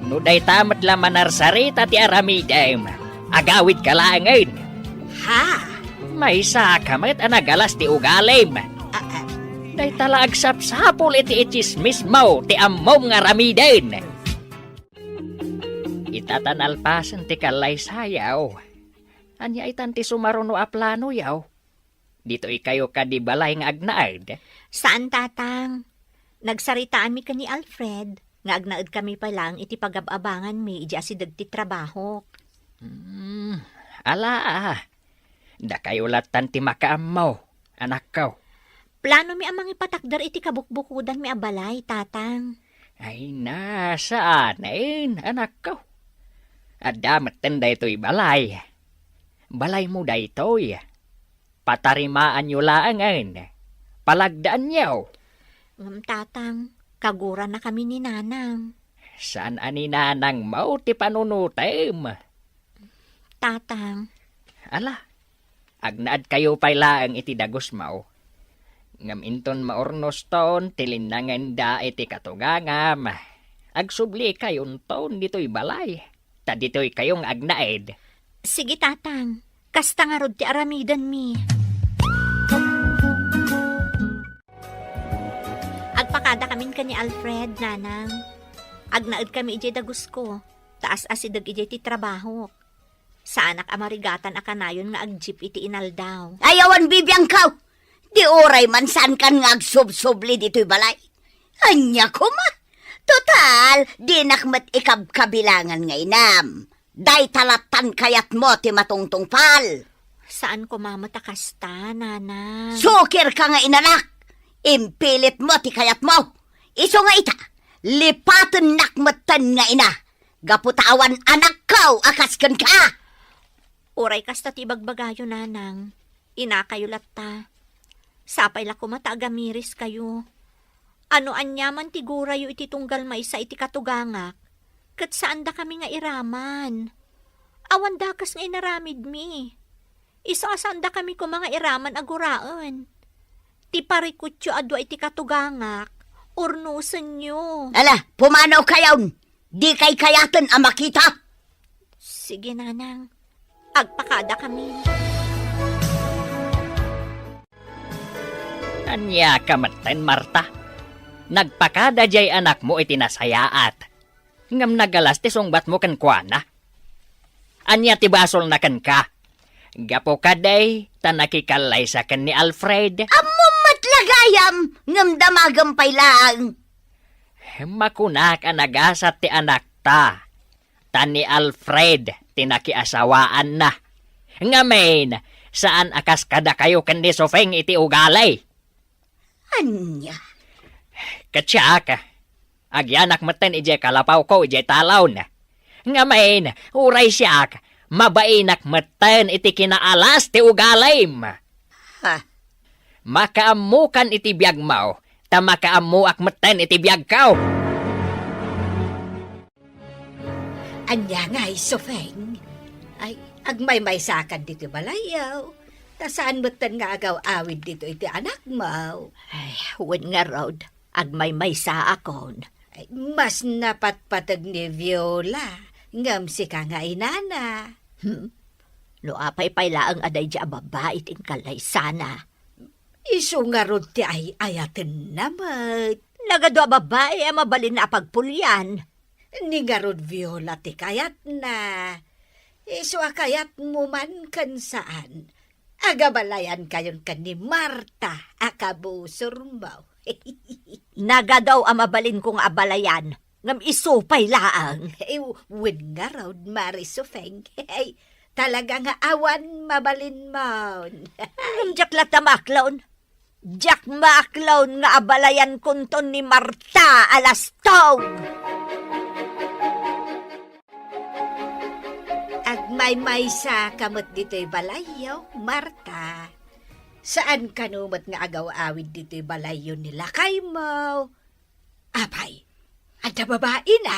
No dayta met la manarsarita ti aramidem, agawidka laengen. Ha? Maysaka met a nagalas ti ugalim. Ah, ah. Dayta la agsapsapul iti itsismismo ti ammom nga aramiden. Ita ta nalpasen ti kallaysayaw. Ania itan ti sumaruno a planoyaw? Ditoy kayo kadi balay nga agnaed? Saan, Tatang. Nagsaritaanmi ken ni Alfred nga agnaed kami pay laeng iti pagab-abanganmi idi asideg ti trabahok. Hmm, ala, dakayo lattan ti makaammo, anakko. Planomi a mangipatakder iti kabukbukodanmi a balay, Tatang. Ay na, saanen, anakko. Adda metten daytoy balay. Balaymo daytoy. Patarimaanyo laengen. Palagdaanyo. Ngem, Tatang, kaguranakami ni Nanang. Saan a ni Nanangmo ti panunotem? Tatang. Ala, agnaedkayo pay laeng iti dagusmo. Ngem inton maurnoston ti linnangenda iti katugangam, agsublikayon ditoy balay. Ta ditoy kayo nga agnaed. Sige, Tatang. Kasta ngarud ti aramidenmi. Agpakada kamin ken ni Alfred, Nanang. Agnaed kami idiay dagusko, ta as-asideg idiay ti trabahok. Saanak a marigatan a kanayon nga agjip iti inaldaw. Ay, awan bibiangko! Di uray man saankan nga agsubsubli ditoy balay. Ania koma? Total, dinak met ikabkabilangan nga inam. Dayta lattan kayatmo ti matungtungpal. Saan koma met a kasta, Nanang. Sukirka nga inalak! Impilitmo ti kayatmo. Isu nga ita, lipatennak metten nga ina. Gapu ta awan anakko a kas kenka. Uray kasta ti ibagbagayo, Nanang, inakayo latta. Sapay la koma ta agamiris kayo. Ano aniaman ti gurayo iti tunggal maysa iti katugangak, ket saandakami nga iraman. Awan dakes nga inaramidmi. Isu a saandakami koma nga iraman a guraen. Ti parikutyo a dua iti katugangak, urnosenyo. Ala, pumanaw kayon! Dikay kayaten a makita! Sige, Nanang. Agpakada kami. Ania ka metten, Marta? Nagpakada diay anakmo iti nasayaat. Ngem nagalas ti sungbatmo kenkuana. Ania ti basolna kenka? Gapu kadi ta nakikallaysa ken ni Alfred. Ammom met la gayam, ngem damagem pay laeng. Makunak a nagasat ti anakta, ta ni Alfred ti nakiasawaanna. Ngamin, saan a kas kadakayo ken ni Sofeng iti ugali. Ania? Ket siak, agyanak metten idiay kalapawko idiay talon. Ngamin, uray siak, mabainak metten iti kinaalas ti ugalim. Ha? Makaammokan iti biagmo, ta makaammoak metten iti biagko. Ania ngay, Sofeng? Ay, agmaymaysakan ditoy balayyo. Ta saan metten nga agaw-awid ditoy ti anakmo. Ay, wen ngarud, agmaymaysaakon. Ay, mas napatpateg ni Viola, ngem sika nga inana. Hmm? No apay pay laeng a daydi a babbai ti inkallaysana. Isu ngarud ti ay-ayatenna met. Nagadu a babbai a mabalinna a pagpulian. Ni ngarud Viola ti kayatna. Isu a kayatmo man ken saan, Agabalayankayon ken ni Marta a kabusormo. Nagadu a mabalinko nga abalayan, ngem isu pay laeng. Eh, wen ngarud, Mari Sufeng. Talaga nga awan mabalinmon. Ngem diak latta maaklon. Diak maaklon nga abalayankonton ni Marta a lastog. Agmaymaysa ka met ditoy balayyo, Marta. Saan kano met nga agaw-awid ditoy balayyo ni lakaymo? Apay, adda babaina?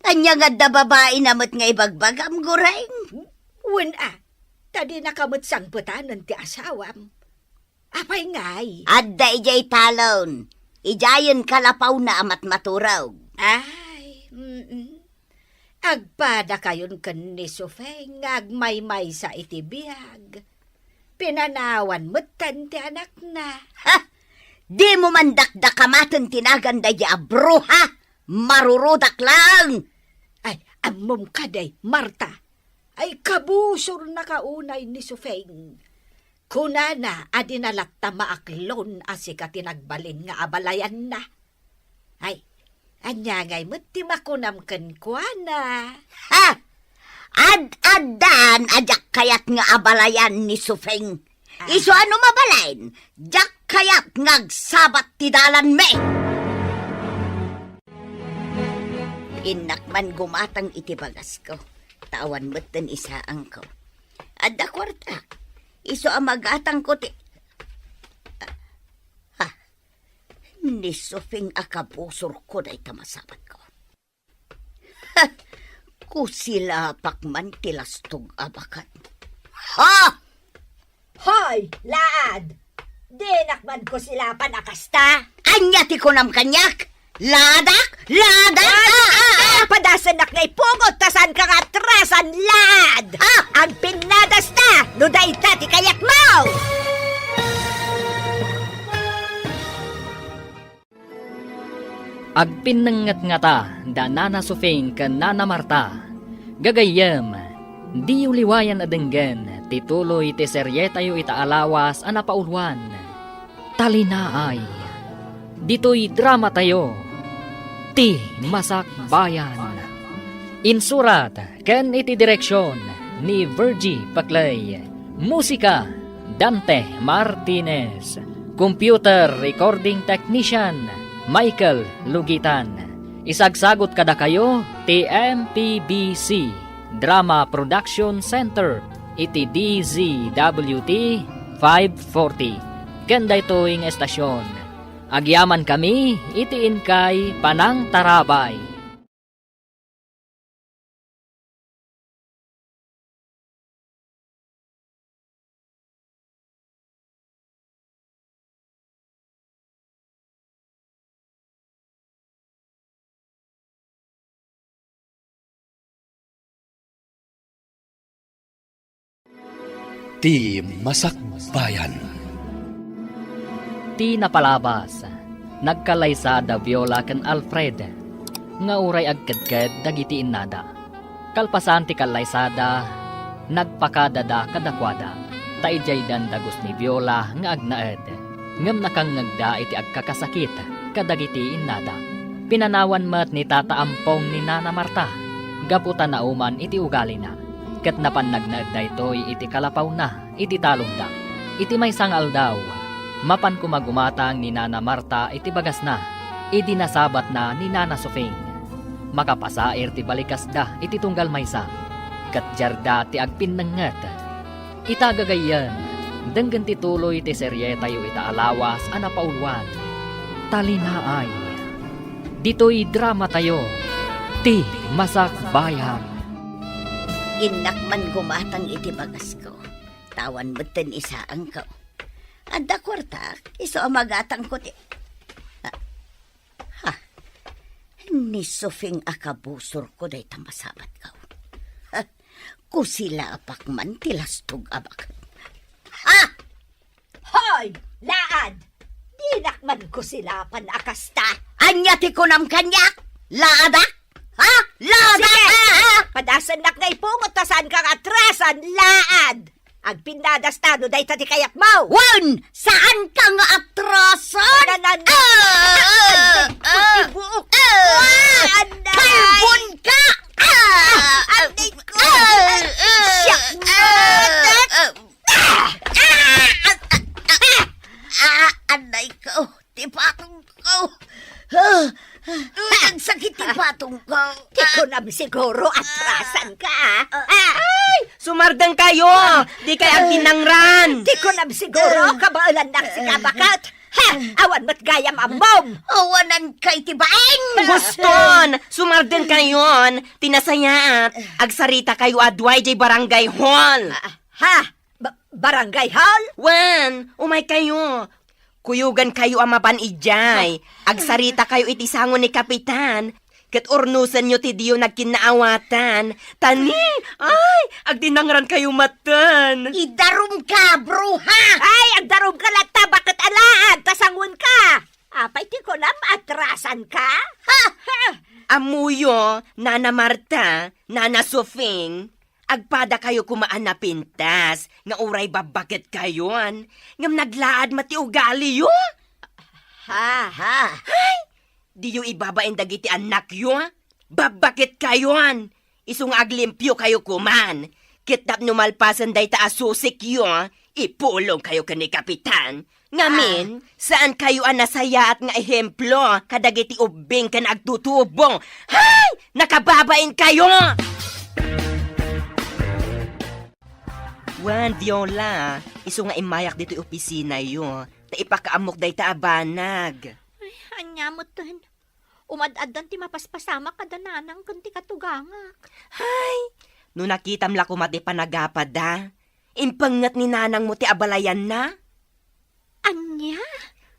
Ania nga adda babaina met nga ibagbagam, Goreng? Wen a, ta dinaka met sangpetanen ti asawam. Apay ngay? Adda idiay talon. Idiayen kalapawna a matmaturog. Ay, mm. Agpadakayon ken ni Sufeng nga agmaymaysa iti biag. Pinanawan metten ti anakna. Ha! Dimo man dakdakamaten ti nagan daydi a bruha? Marurudak laeng! Ay, ammom kadi, Marta. Ay, kabusornaka unay ni Sufeng. Kunana a dina latta maaklon a sika ti nagbalin nga abalayanna. Ay, ania ngay met ti makunam kenkuana? Ha! Ad-addan a diak kayat nga abalayan ni Sufeng. Ah. Isu a no mabalin, diak kayat nga agsabat ti dalanmi. Innak man gumatang iti bagasko, ta awan metten isaangko. Adda kuarta. Isu a magatangko ti, ah, ni Sufeng a kabusorko dayta masabatko. Ha! Kusilapak man ti lastog a baket. Ha! Hoy, laad! Dinak man kusilapan a kasta? Ania ti kunam kaniak? Laadak? Laadak? Ah, ah, ah, ah! Padasennak nga ipungot ta saanka nga atrasan, laad! Ah! Agpinnadasta no dayta ti kayatmo! Agpinnengnget ngata da Nana Sufeng ken Nana Marta. Gagayyem, diyo liwayan a denggen ti tuloy ti serietayo ita a lawas a napauluan, Talinaay. Ditoy dramatayo, Ti Masakbayan. Insurat ken iti direksion ni Virgie Paclay. Musika, Dante Martinez. Computer recording technician, Michael Lugitan. Isagsagut kadakayo ti M P B C Drama Production Center iti D Z W T five forty. Ken daytoy nga estasion, agyamankami iti inkay panangtarabay. Ti Masakbayan. Ti napalabas, nagkallaysa da Viola ken Alfred, nga uray agkedked dagiti innada. Kalpasan ti kallaysada, nagpakadada kadakuada, ta idiaydan dagus ni Viola nga agnaed, ngem nakangngegda iti agkakasakit kadagiti innada. Pinanawan met ni Tata Ampong ni Nana Marta, gapu ta nauman iti ugalina, ket napan nagnaed daytoy iti kalapawna iti talongda. Iti maysa nga aldaw, mapan koma gumatang ni Nana Marta iti bagasna idi nasabatna ni Nana Sufing. Makapasair ti balikasda iti tunggal maysa, ket diarda ti agpinnengnget. Ita gagayyem, denggen ti tuloy ti serietayo ita a lawas a napauluan, Talinaay. Ditoy dramatayo, Ti Masakbayan. Innak man gumatang iti bagasko. Tawan met ten isaangko. Adda kuartak, isu a magatangko ti, ha? Ha? Ni Sufing a kabusorko dayta masabatko. Ha? Kusilapak man ti lastog a baket. Ha? Hoy, laad! Dinak man kusilapan a kasta. Ania ti kunam kaniak? Laadak? Ha? Laadak? Sige! Ah, ah! Padasennak nga ipungot ta saanka nga atrasan, laad! Agpinnadas ta no dayta ti kayatmo. Wen, saanka nga atrasan? Nanan- Ah! Anday ko, ah! Tibuok. Ah! Anday! Kalbon ka! Ah! Anday ko! Ah! Siak na! Ah! Ah! Ah! Ah! Anday ko! Ti patong ko! Ah! Ay, agsakit ti patong ko. Ti kunam siguro, atrasan ka, ah. Ah. Ay! Sumardeng kayo! Di kay agtinangran! Ti kunam siguro, kabaelannak si kabaket. Ha! Awan met gayam ammom! Awanan kay ti baeng! Guston! Sumardeng kayon! Ti nasayaat, agsarita kayo a duay jay barangay hall! Ah, ha? Ba-, barangay hall? Wen, umay kayo. Kuyogan kayo a mapan idiay. Agsarita kayo iti sango ni Kapitan. Ket urnosenyo ti diyo nagkinnaawatan. Ta ni, ay, agdinangran kayo maten. Idarum ka, bruha! Ay, agdarum ka latta, baket alaad, ta sangon ka. Apay ti kunam, atrasan ka? Ha! Ha! Ammoyo, Nana Marta, Nana Sofing, agpada kayo koma a napintas nga uray babbaket kayon, ngem naglaad met ti ugaliyo. Ha, ha. Ay! Diyo ibabain dagiti annakyo. Babbaket kayon. Isu nga aglimpio kayo koman. Ket tapno malpasen dayta a susikyo, ipulong kayo ken ni Kapitan. Ngamin, ah, saan kayo a nasayaat nga ehemplo kadagiti ubbing ken agtutubo? Hay! Nakababain kayo! Wen, Viola, isu nga immayak ditoy opisinayo, ta ipakaammok dayta a banag. Ay, ania metten? Umad-addan ti mapaspasamak kada nanang ken ti katugangak. Hay! No nakitam la koma ti panagapada, impengnget ni nanangmo ti abalayanna. Ania?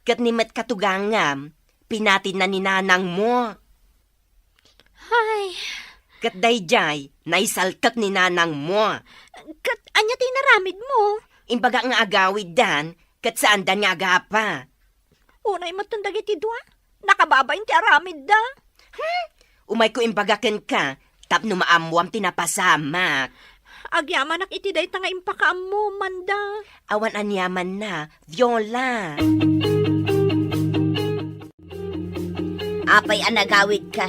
Ket ni met katugangam, pinatinna ni nanangmo. Hay! Ket daydiay, naisaltek ni nanangmo. Ket ania ti inaramidmo? Imbagak nga agawiddan, ket saandan nga agapa. Unay metten dagiti dua, nakababain ti aramidda. Hmm? Umayko imbaga kenka, tapno maammoam ti napasamak. Agyamanak iti dayta nga impakaammomanda. Awan aniamanna, Viola. Apay a nagawidka?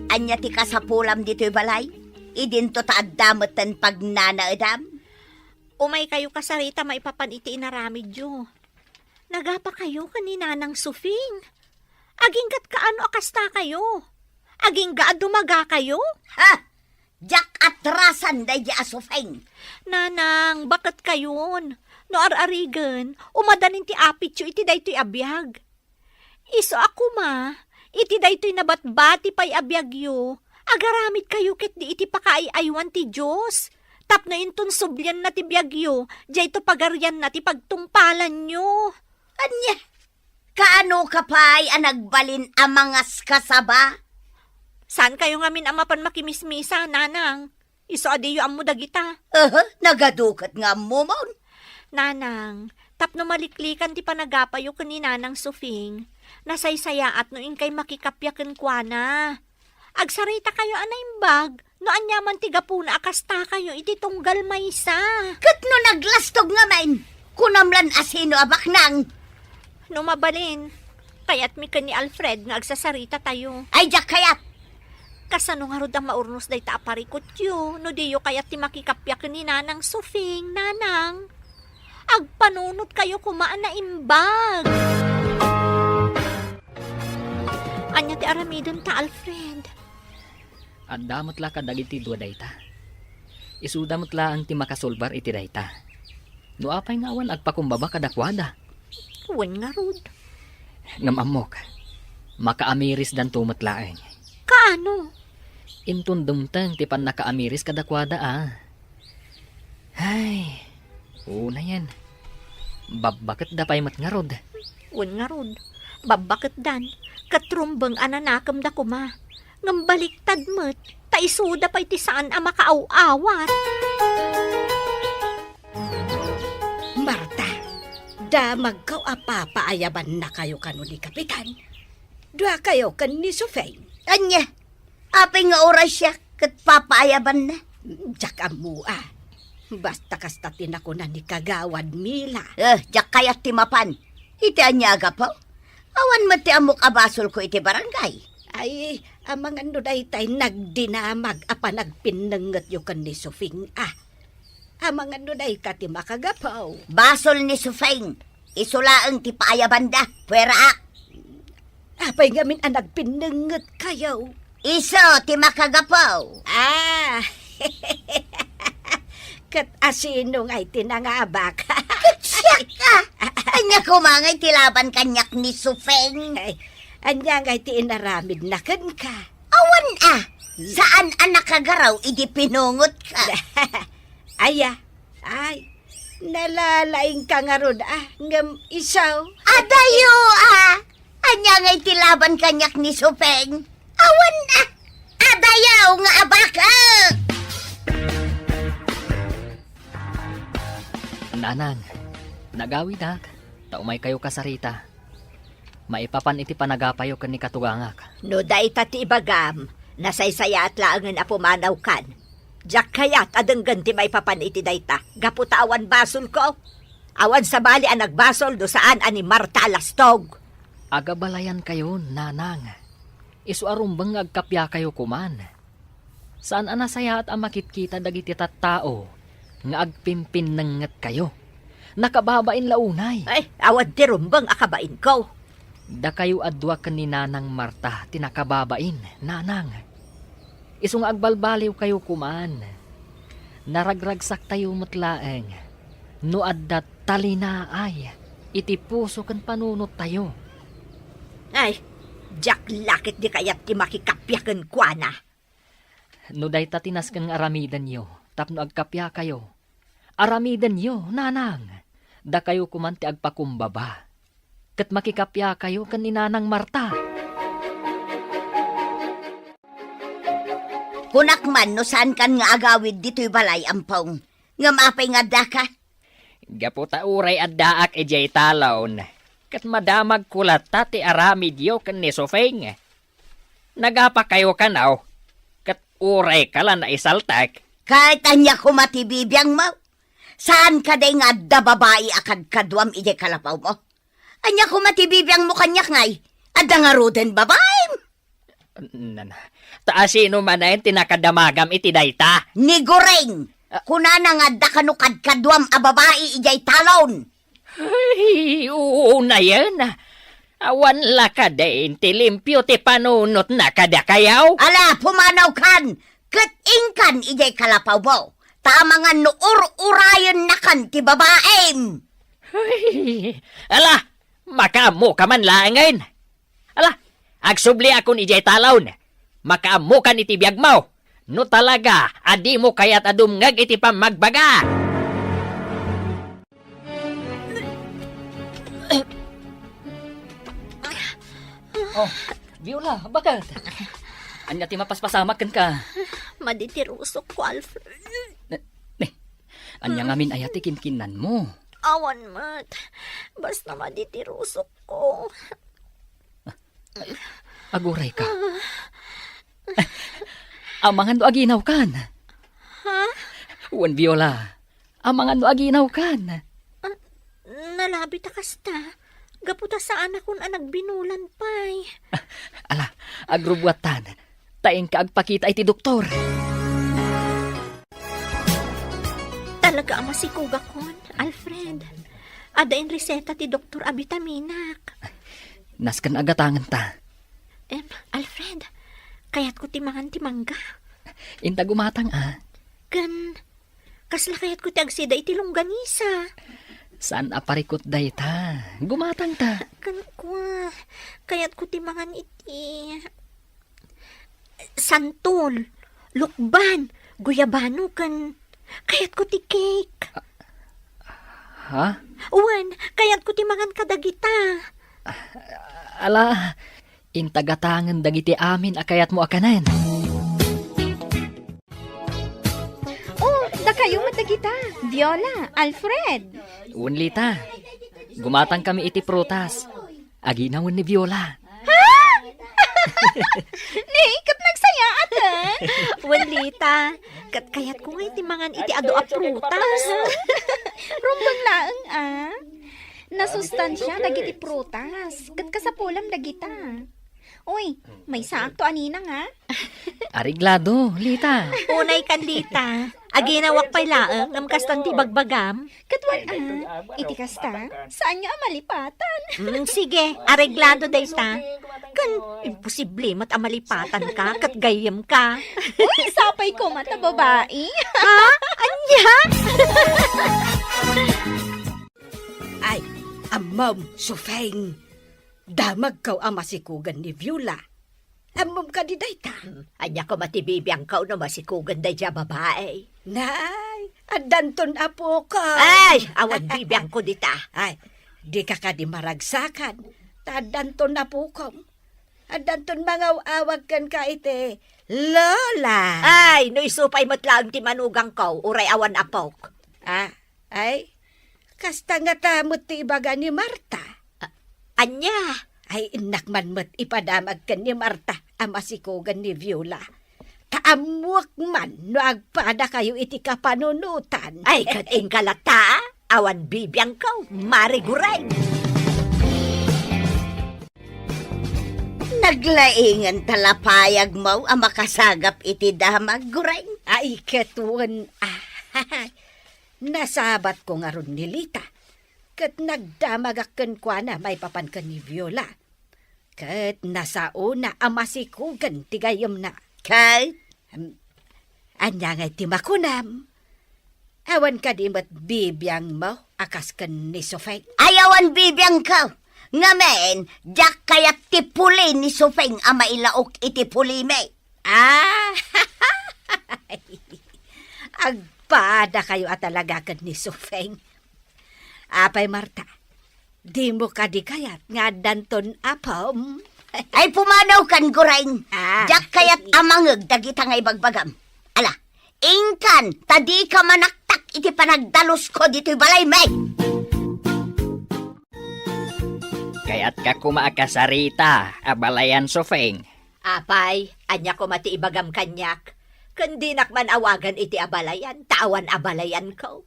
Ania ti kasapulam ditoy balay? Idinto ta adda metten pagnanaedam? Umay kayo kasarita maipapan iti inaramidyo. Nagapa kayo ken ni Nanang Sufing? Agingga't kaano a kasta kayo? Agingga a dumaga kayo? Ha? Diak atrasan daydi a Sufing. Nanang, baket kayon. No ar-arigen, umadanin ti apityo iti daytoy a biag. Isu a koma, iti daytoy nabatbati pay a biagyo, agaramidkayo ketdi iti pakaay-aywan ti Dios, tapno inton sublianna ti biagyo, dayto pagarianna ti pagtungpalanyo. Ania? Kaano ka pay a nagbalin a mangaskasaba? Saan kayo ngamin a mapan makimismisa, nanang? Isu a diyo ammo dagita. Aha, nagadu ket nga ammomon. Nanang, tapno maliklikan ti panagapayo ken ni Nanang Sufing, nasaysayaat no inkay makikappia kenkuana. Agsarita kayo a naimbag, no aniaman ti gapuna a kasta kayo iti tunggal maysa. Ket no naglastog ngamin, kunam lan a sino a baknang. No mabalin, kayatmi ken ni Alfred nga agsasarita tayo. Ay, diak kayat! Kasano ngarud a maurnos dayta a parikutyo no diyo kayat ti makikappia ken ni Nanang Sufing, Nanang? Agpanunot kayo koma a naimbag. Ania ti aramidenta, Alfred? Adda met la kadagiti dua dayta. Isuda met laeng ti makasulbar iti dayta. No apay nga awan agpakumbaba kadakuada? Wen ngarud. Ngem ammok, makaamirisdanto met laeng. Kaano? Inton dumteng ti pannakaamiris kadakuada a. Hay, unayen. Babbaketda pay met ngarud. Wen ngarud, babbaketdan, ket rumbeng a nanakemda koma. Ngem baliktad met, ta isuda pay ti saan a makaaw-awat. Marta, damagko a papaayabannakayo kano ni Kapitan. Duakayo ken ni Sufeng. Ania? Apay nga uray siak ket papaayabanna? Diak ammo a. Basta kasta ti nakuna ni Kagawad Mila. Eh, diak kayat ti mapan. Iti ania a gapu? Awan met ti ammok a basolko iti barangay. Ay, amangan no daytay nagdinamag a panagpinnengngetyo ken ni Sufing, a. Amangan no dayta ti makagapu. Basol ni Sufing. Isu laeng ti paayabanda. Pueraak. Apay ngamin a nagpinnengngetkayo? Isu ti makagapu. Ah. Ket asino ngay ti nangabak? Ket siak, a. Ania koma ngay ti laban kaniak ni Sufing? Ay, ania ngay ti inaramidna kenka? Awan, a. Saan a nakagaraw idi pinungotka? Aya, ay, nalalaingka ngarud, a, ngem isu. Adayo, a. Ania ngay ti laban kaniak ni Sufing? Awan, a. Adayo nga abakek! Nanang, nagawidak, ta umaykayo kasarita. Maipapan iti panagapayo ken ni katugangak. No dayta ti ibagam, nasaysayaat laengen a pumanawkan. Diak kayat a denggen ti maipapan iti dayta, gapu ta awan basolko. Awan sabali a nagbasol no saan a ni Marta a lastog. Agabalayankayon, nanang. Isu a rumbeng nga agkapiakayo koman. Saan a nasayaat a makitkita dagiti tattao nga agpimpinnengngetkayo. Nakababain la unay. Ay, awan ti rumbeng a kabainko. Dakayo a dua ken ni Nanang Marta ti nakababain, nanang. Isu nga agbalbaliwkayo koman, naragragsaktayo met laeng no adda talinaay iti puso ken panunottayo. Ay, diak la ketdi kayat ti makikappia kenkuana. No dayta ti nasken nga aramidenyo tapno agkapiakayo, aramidenyo, nanang. Dakayo koman ti agpakumbaba ket makikapiakayo ken ni Nanang Marta. Kunak man no saankan nga agawid ditoy balay, Ampong. Ngem apay nga addaka? Gapu ta uray addaak idiay talon, ket madamagko latta ti aramidyo ken ni Sufing. Nagapakayo kano, ket urayka la naisaltek. Ket ania koma ti bibiangmo? Saan kadi nga adda babai a kadkaduam idiay kalapawmo? Ania koma ti bibiangmo kaniak ngay? Adda ngaruden babaim? Nana, ta asino manen ti nakadamagam iti dayta? Ni Goring! Ah. Kunana nga adda kano kadkaduam a babai idiay talon. Ay, unayen. Awan la kadin ti limpio ti panunotna kadakayo? Ala, pumanawkan! Ket inkan idiay kalapawmo, ta amangan no ur-urayennakan ti babaim. Ay, ala, makaammoka man laengen. Ala, agsubliakon idiay talon. Makaammokan iti biagmo. No talaga a dimo kayat a dumngeg iti pammagbaga. Oh, Viola, baket? Ania ti mapaspasamak kenka? Madi ti rusokko, Alfred. Ne, ne, ania ngamin aya ti kinkinnanmo? Awan met. Basta madi ti rusokko. Agurayka. Amangan no aginawkan. Ha? Wen, Viola. Amangan no aginawkan. Ah, nalabi ta kasta. Gapu ta saanakon a nagbinulan pay. Ala, agrubbuattan. Ta inka agpakita iti doktor. Talaga a masikogakon, Alfred. Adda inreseta ti doktor a bitaminak. Nasken a gatangenta. Em, Alfred, kayatko ti mangan ti mangga. Inta gumatang, a. Ken, kasla kayatko ti agsida iti longganisa. Saan a parikut dayta. Gumatangta. Ken kua, kayatko ti mangan iti santol, lukban, guyabano, ken kayatko ti cake. Ha? Wen, kayatko ti mangan kadagita. Ala, inta gatangen dagiti amin a kayatmo a kanen. Oh, dakayo met dagita. Viola, Alfred. Wen, Lita. Gumatangkami iti prutas. Aginawen ni Viola. Ha? Ni, ket Sayaaten. Wen, Lita, ket kayatko nga iti mangan iti adu a prutas. Rumbeng laeng, a. Nasustansia dagiti prutas, ket kasapulam dagita. Uy, maysaakto a ninang, a. Areglado, Lita. Unay kan, Lita. Aginawak pay laeng ngem kastan ti ibagbagam. Ket wen, a, iti kasta, saanyo a malipatan. Mm, sige, areglado dayta. Ken imposible met a malipatanka ket gayyemka. Uy, sapay koma ta babai. Ha? Ania? Ay, ammom, Sufeng. Damagko a masikugen ni Viola. Ammom kadi dayta? Hmm, ania koma ti bibiangko no masikugen daydiay a babai? Nay, addanton apokom. Ay, awan bibiangko dita. Ay, dika kadi maragsakan. Ta addanton apokom. Addanton mangaw-awag kenka iti Lola. Ay, no isu pay met laeng ti manugangko, uray awan apok. Ah, ay, kasta ngata met ti ibaga ni Marta. A-, ania? Ay, innak man met ipadamag ken ni Marta a masikugen ni Viola. Ta ammoek man no agpadakayo iti kapanunotan. Ay, ket inka latta, awan bibiangko, Mari Gureng. Naglaingen ta la payagmo a makasagap iti damag, Gureng. Ay, ket wen, a. Nasabatko ngarud ni Lita, ket nagdamagak kenkuana maipapan ken ni Viola. Ket nasaona a masikugen ti gayyemna. Ket? Em, ania ngay ti makunam? Awan kadi met bibiangmo a kas ken ni Sufeng? Ay, awan bibiangko. Ngamin, diak kayat ti puli ni Sufeng a mailaok iti pulimi. Ah! Agpadakayo a talaga ken ni Sufeng. Apay, Marta, dimo kadi kayat nga addanton apom? Ay, pumanawkan, Gureng. Ah. Diak kayat a mangngeg dagita nga ibagbagam. Ala, inkan, ta dika manaktak iti panagdalusko ditoy balaymi. Kayatka koma a kasarita a balayan, Sufeng. Apay, ania koma ti ibagam kaniak? Ken dinak man awagan iti abalayan, ta awan abalayanko.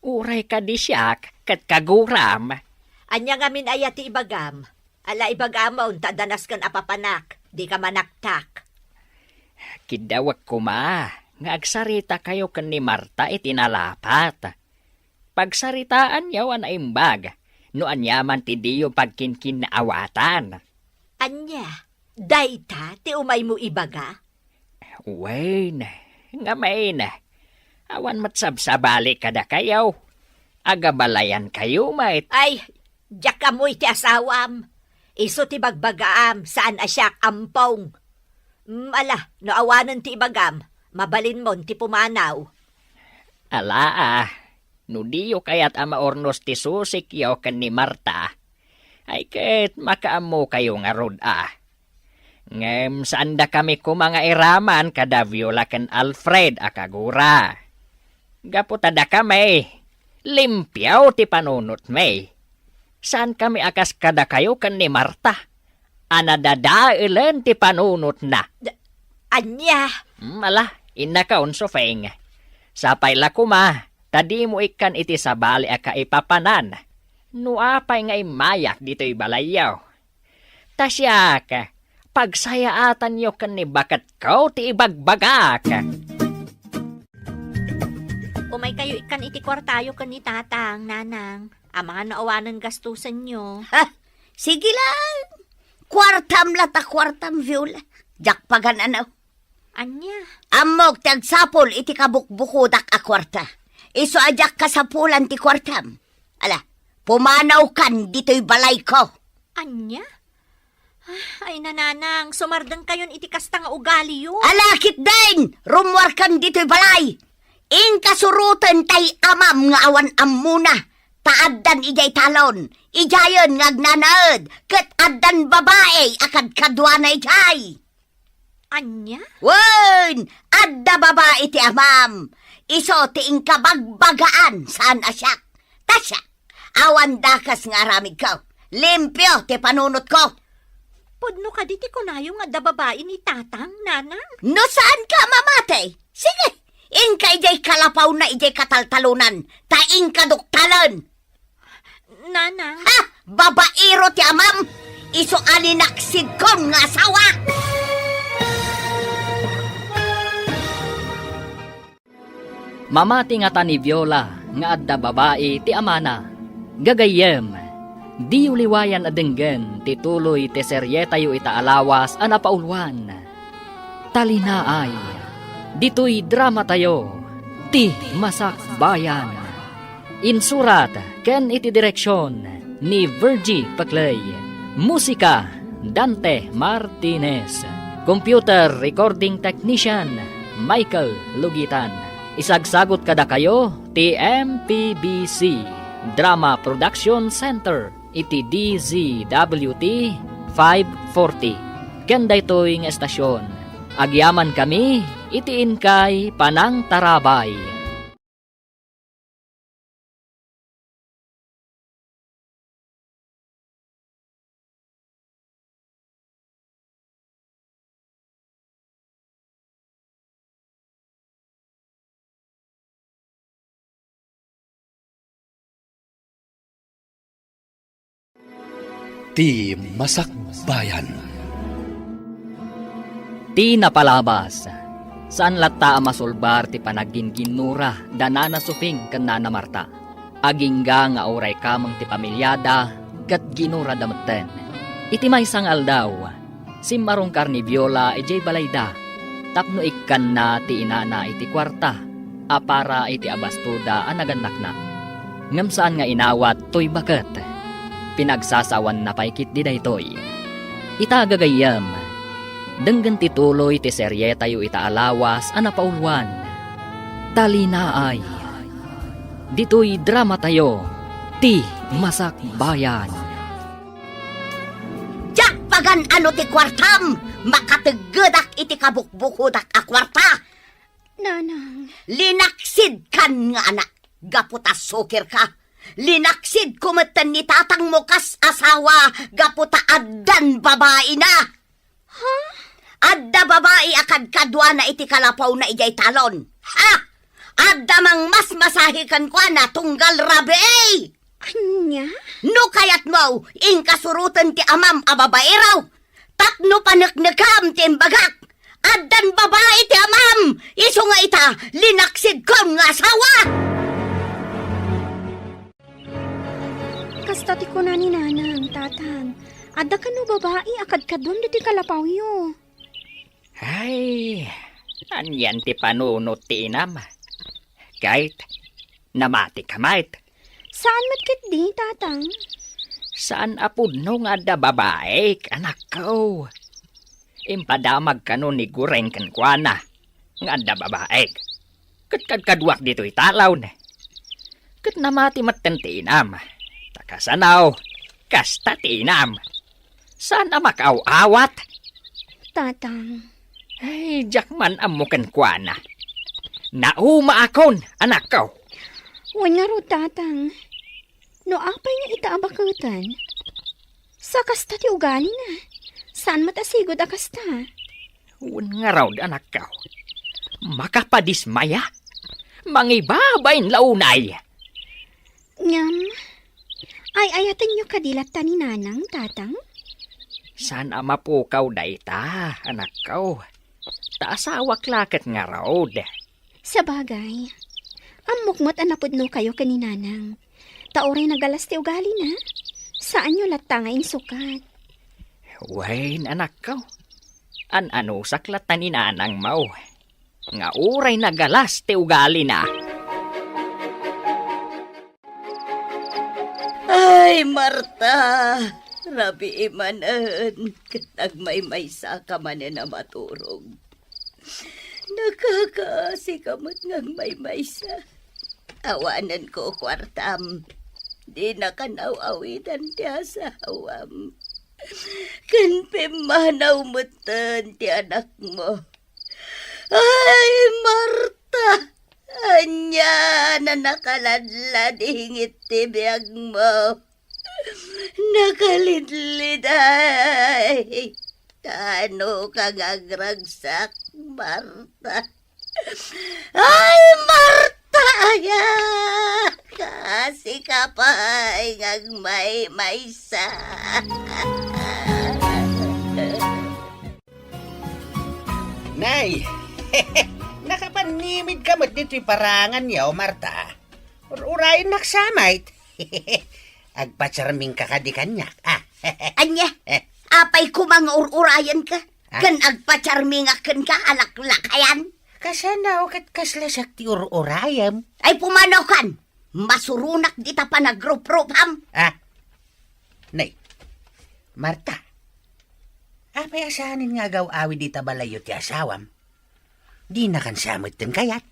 Uray kadi siak ket kaguram. Ania ngamin aya ti ibagam? Ala, ibagamon ta adda nasken a papanak, dika manaktak. Kiddawek koma nga agsaritakayo ken ni Marta iti nalapat. Pagsaritaanyo a naimbag no aniaman ti diyo pagkinkinnaawatan. Ania? Dayta ti umaymo ibaga? Wen, ngamin, awan met sabsabali kadakayo. Agabalayankayo met. Ay, diak ammo iti asawam. Isu ti bagbagaam, saan a siak, ampong. Mm, ala, no awanen ti ibagam, mabalinmon ti pumanaw. Ala, a, no diyo kayat a maurnos ti susikyo ken ni Marta, ay ket makaammokayo ngarud a. Ngem saandakami koma nga iraman kada Viola ken Alfred a kagura. Gapu ta dakami, limpio ti panunotmi. Saankami a kas kadakayo ken ni Marta, a nadadaelen ti panunotna. Da-, ania? Hmm, ala, innakon, Sufeng. Sapay la koma, ta dimo ikkan iti sabali a kaipapanan. No apay nga immayak ditoy balayyo. Ta siak, pagsayaatanyo ken ni baketko ti ibagbagak. Umaykayo ikkan iti kuartayo ken ni Tatang, Nanang. Amangan no awanen gastusenyo. Ha? Sige lang. Kuartam la ta kuartam, Viola. Diak pagan-ano. Ania? Ammok ti agsapul iti kabukbukodak a kuarta. Isu a diak kasapulan ti kuartam. Ala, pumanawkan ditoy balayko. Ania? Ah, ay, nanang, sumardengkayon iti kasta nga ugaliyo. Ala, ketdin! Rummuarkan ditoy balay! Inka suroten tay amam nga awan ammona, ta addan idiay talon, idiayen nga agnanaed, ket addan babai a kadkaduana idiay. Ania? Wen, adda babai ti amam. Isu ti inkabagbagaan saan a siak. Ta siak, awan dakes nga aramidko. Limpio ti panunotko. Pudno kadi ti kunayo nga adda babai ni Tatang, Nanang? No saanka a mamati, sige, inka idiay kalapawna idiay kataltalonan, ta inka duktalen. Nanang. Ha! Babaero ti amam! Isu a linaksidkon nga asawa! Mamati ngata ni Viola nga adda babai ti amana. Gagayyem, diyo liwayan a denggen ti tuloy ti serietayo ita a lawas a napauluan. Talinaay, ditoy dramatayo, Ti Masakbayan. Insurat ken iti direksion ni Virgie Pecley. Musika, Dante Martinez. Computer recording technician, Michael Lugitan. Isagsagut kadakayo ti M P B C Drama Production Center iti D Z W T five forty. Ken daytoy nga estasion, agyamankami iti inkay panangtarabay. Ti Masakbayan. Ti napalabas, saan latta a masulbar ti panagginginnura da Nana Sofing ken Nana Marta. Agingga nga uray kameng ti pamiliada ket ginurada metten. Iti maysa nga aldaw, simmarungkar ni Viola idiay balayda tapno ikkanna ti inana iti kuarta a para iti abastoda a nagannakna. Ngem saan nga inawat toy baket. Pinagsasawanna pay ketdi daytoy. Ita gagayyem, denggen ti tuloy ti serietayo ita a lawas a napauluan. Talinaay. Ditoy dramatayo, Ti Masakbayan. Diak pagan-ano ti kuartam! Makateggedak iti kabukbukodak a kuarta! Nanang. Linaksidkan nga anak, gapu ta sukirka. Linaksidko metten ni tatangmo kas asawa, gapu ta addan babaina. Ha? Adda babai a kadkaduana iti kalapawna idiay talon. Ha? Adda mangmasmasahi kenkuana tunggal rabii. Ania? No kayatmo, inka suroten ti amam a babaero. Tapno paneknekam ti imbagak. Addan babai ti amam, isu nga ita, linaksidkon nga asawa. Kasta ti kuna ni Nanang, Tatang, adda kano babai a kadkaduam ditoy kalapawyo? Ay, anian ti panunot ti inam? Ket, namati ka met? Saan met ketdi, Tatang. Saan a pudno nga adda babaik, anakko. Impadamag kano ni Gureng kenkuana nga adda babaik. Ket kadkaduak ditoy talon. Ket namati metten ti inam. Ta kasano, kasta ti inam. Saan a makaaw-awat? Tatang. Ay, diak man ammo kenkuana. Naumaakon, anakko. Wen ngarud, Tatang. No apay nga ita a baketen? Sa kasta ti ugalina. Saan met a sigud a kasta? Wen ngarud, anakko. Makapadismaya. Mangibabain la unay. Ngem, ay-ayatenyo kadi latta ni Nanang, Tatang? Saan a mapukaw dayta, anakko. Ta asawak la ket ngarud. Sabagay, ammok met a napudnokayo ken ni Nanang. Ta uray nagalas ti ugalina, saanyo latta nga insukat. Wen, anakko. An-anusak latta ni Nanangmo. Nga uray nagalas ti ugalina. Ay, Marta, rabii manen, ket nagmaymaysa ka manen a maturog. Nakakaasi ka met nga agmaymaysa. Awanen ko kuartam. Dina kan aw-awidan ti asawam. Ken pimmanaw metten ti anakmo. Ay, Marta! Ania a nakaladladingit ti biagmo? Nakalidliday. Kaano ka nga agragsak, Marta? Ay, Marta, aya! Kasi ka pay nga agmaymaysa. Nay, nakapanimid ka met ditoy parangan, yaw, Marta. Ur-urayennak sa met. Agpacharming ka kadi kaniak, ah. Ania? Eh. Apay koma nga ur-urayenka? Ah? Ken agpacharmingak kenka a laklakayan? Kasano ket kasla siak ti ur-urayem? Ay, pumanaw kan! Masuronak dita panagruprupam. Ah? Nay, Marta, apay a saanen nga agaw-awid ita balayyo ti asawam? Dinakan sa metten kayat?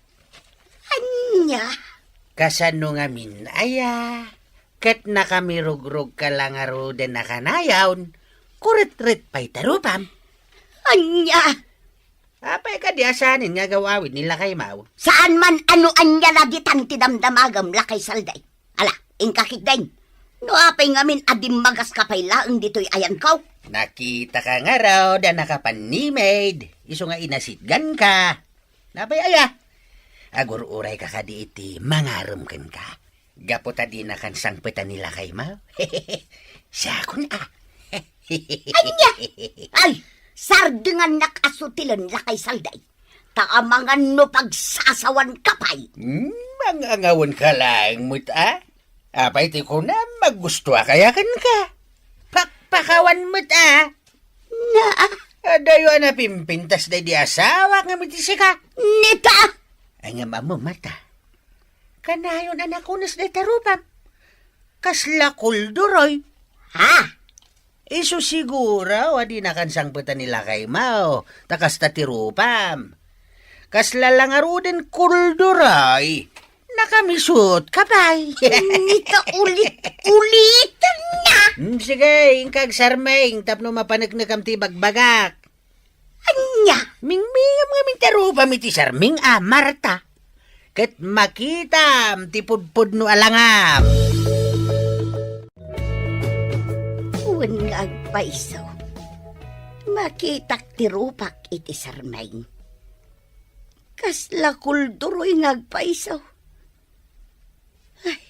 Ania? Kasano ngamin aya? Ket nakamirugrog ka la ngaruden a kanayon, kuretret pay ti rupam. Ania? Apay kadi a saanen nga agaw-awid ni lakaymaw? Saan man a no ania la ditan ti damdamagem, lakay Salday. Ala, inka ketdin. No apay ngamin a dimmagas ka pay laeng ditoy ayanko? Nakita ka ngarud a nakapanimid, isu nga inasitgan ka. Napay aya? Agur-uray ka kadi iti mangarem kenka? Gapu ta dinakan sangpetan ni lakaymaw? Siakon a. Ania? Ay, sardengannak a sutilen, lakay Salday. Ta amangan no pagsasawan ka pay. Hmm, mangangawen ka laeng met a? Apay ti kunam, magusto a kaya kenka? Pakpakawan met a? Na? Adayo a napimpintas daydi asawak ngem iti sika. Nita! Ay, ngem ammo, Marta. Kanayon a nakunes dayta rupam. Kasla kulduroy. Ha? Isu siguro a dinakan sangpetan ni lakaymaw, ta kasta ti rupam. Kasla la ngaruden kulduroy, nakamisut ka pay. Nita ulit-ulitan na. Hmm, sige, inka agsarming tapno mapaneknekam ti ibagbagak. Ania? Mingmingam ngamin ti rupam iti sarming a, Marta. Ket makitam ti pudpudno a langam. Wen nga agpayso, makitak ti rupak iti sarming. Kasla kulduroy nga agpayso. Ay,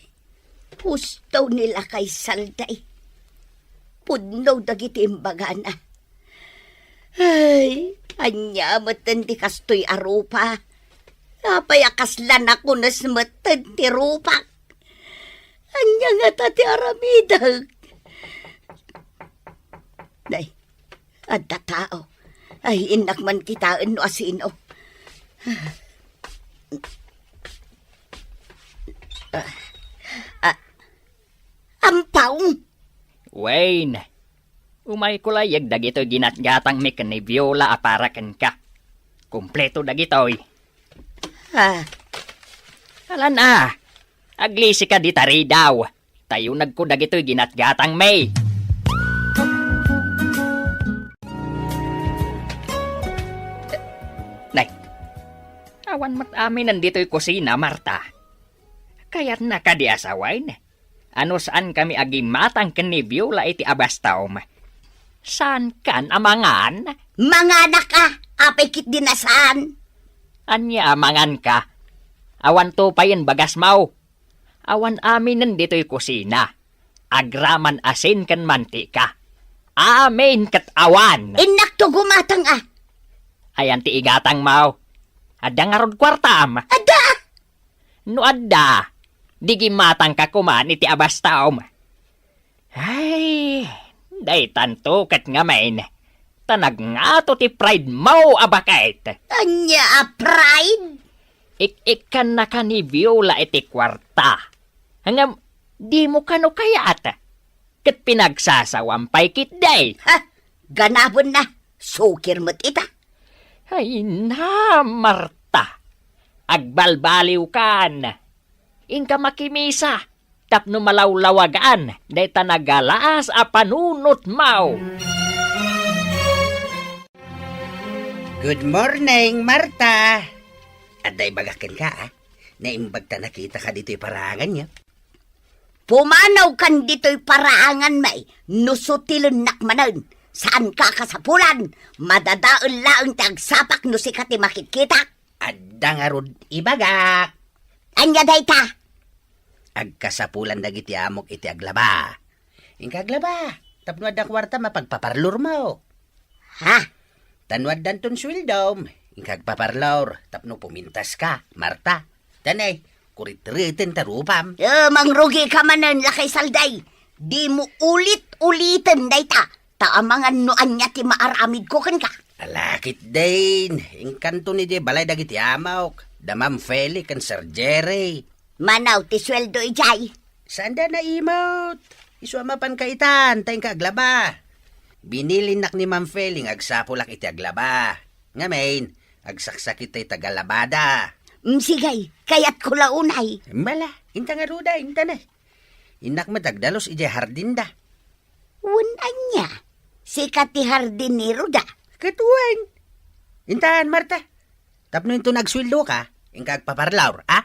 husto ni lakay Salday. Pudno dagiti imbagana. Ay, ania metten ti kastoy a rupa? Apay a kasla nakunes metten ti rupak? Ania ngata ti aramidek? Nay, adda tao. Ay, innak man kitaen no asino. Ah, ah, Ampaw! Wayne, umayko layag dagitoy ginatgatangmi ken ni Viola a para kenka. Kompleto dagitoy. Ah. Alan a, aglisika dita ridaw. Tayunagko dagitoy ginatgatangmi. Nay, awan met aminen ditoy kusina, Marta. Kayatna kadi a sawen? A no saankami a gimmatang ken ni Viola iti abastom, saankan a mangan? Manganak a, apay ketdin a saan? Ania a manganka? Awan to payen bagasmo. Awan aminen ditoy kusina. Agraman asin ken mantika. Amin ket awan. Innak to gumatang a. Ayan ti igatangmo. Adda ngarud kuartam? Adda. No adda, di gimmatangka koman iti abastom. Ay, daytanto ket ngamin, ta nagngato ti pride mo a baket. Ania a pride? Ik-ikkannaka ni Viola iti kuarta. Ngem, dimo kano kayat? Ket pinagsasawam pay ketdi. Ha? Ganabenna, sukir met ita. Ay na, Marta, agbalbaliwkan. Inka makimisa tapno malawlawagan dayta nagalaas a panunotmo. Good morning, Marta. Adda ibagak kenka, a. Naimbag ta nakitaka ditoy paranganyo. Pumanawkan ditoy paraanganmi no sutilennak manen. Saanka a kasapulan. Madadael laeng ti agsapak no sika ti makitkitak. Adda ngarud ibagak. Ania dayta? Agkasapulan dagiti amok iti aglaba. Inka aglaba, tapno adda kuartam a pagpaparlormo. Ha? Ta no addanton sueldom, inka agpaparlor tapno pumintaska, Marta. Tanay, kuretreten ta rupam. Eh, mangrugika manen, Lakay Salday. Dimo ulit-uliten dayta. Ta amangan no ania ti maaramidko kenka. Ala ketdin, inkanto idiay balay dagiti amok, da Ma'am Feli ken Sir Jerry. Mano ti sueldo idiay? Saanda naimut. Isu a mapanka itan, ta inka aglaba. Binilinnak ni Ma'am Feli nga agsapulak iti aglaba. Ngamin, agsaksakit tay tagalabada. Mm, sige, kayatko la unay. Mala, inta ngarud, inta na. Innak met agdalus idiay hardinda. Wen ania? Sika ti hardinero da? Ket wen. Intan, Marta. Tapno inton agsueldoka, inka agpaparlor, a?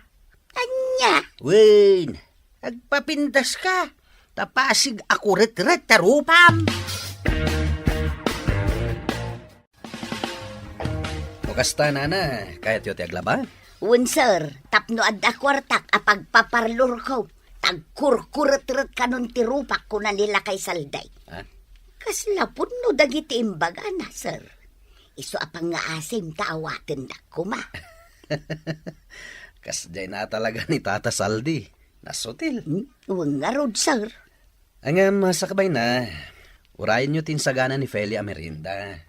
Ania? Wen, agpapintaska. Ta pasig a kuretret ta rupam. No kasta, nana, kayatyo ti aglaba? Wen, sir, tapno adda kuartak a pagpaparlorko, tagkurkuretret kanon ti rupak, kuna ni Lakay Salday. Ha? Kasla pudno dagiti imbagana, sir. Isu a pangngaasim ta awatendak koma. Kasdiay na talaga ni Tata Saldi. Nasutil. Hmm? Wen ngarud, sir. Ngem, sakbayna, urayenyo ti insagana ni Feli a merienda.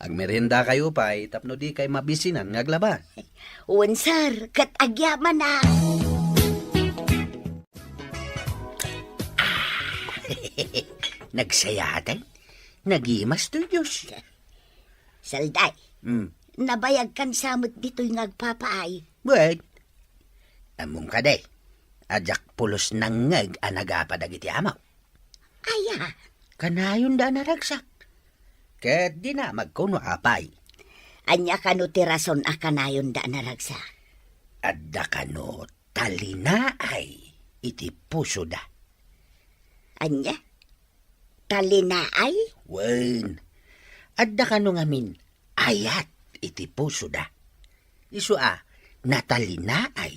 Agmeriendakayo pay tapno dikay mabisinan nga aglaba. Wen, sir, ket agyamanak. Nagsayatan? Nagimas toy Dios. Salday, Hmm. Nabayagkan sa met ditoy nga agpapaay. Wen, ammom kadi, a diak pulos nangngeg a nagapa dagiti amok. Aya? Kanayonda a naragsak. Ket dinamagko no apay. Ania kano ti rason a kanayonda a naragsak? Adda kano talinaay iti pusoda. Ania? Talinaay? Wen, adda kano ngamin ayat iti pusoda. Isu a, natalinaay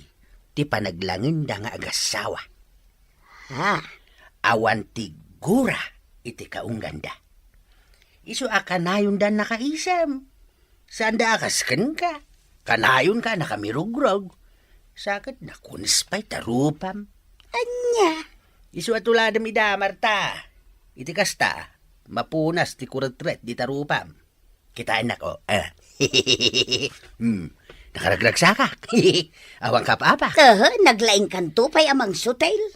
ti panaglangenda nga agassawa. Ha? Awan ti gura iti kaungganda. Isu a kanayonda nakaisem. Saanda a kas kenka. Kanayonka a nakamirugrog. Sa ket nakunes pay ta rupam. Ania? Isu a tuladem ida, Marta. Iti kasta, mapunas ti kuretret dita rupam. Kitaennak, o. Eh. Hmm. Nakaragragsaka. Awan ka apa-apa. Aha, naglaingkanto pay a mangsutil.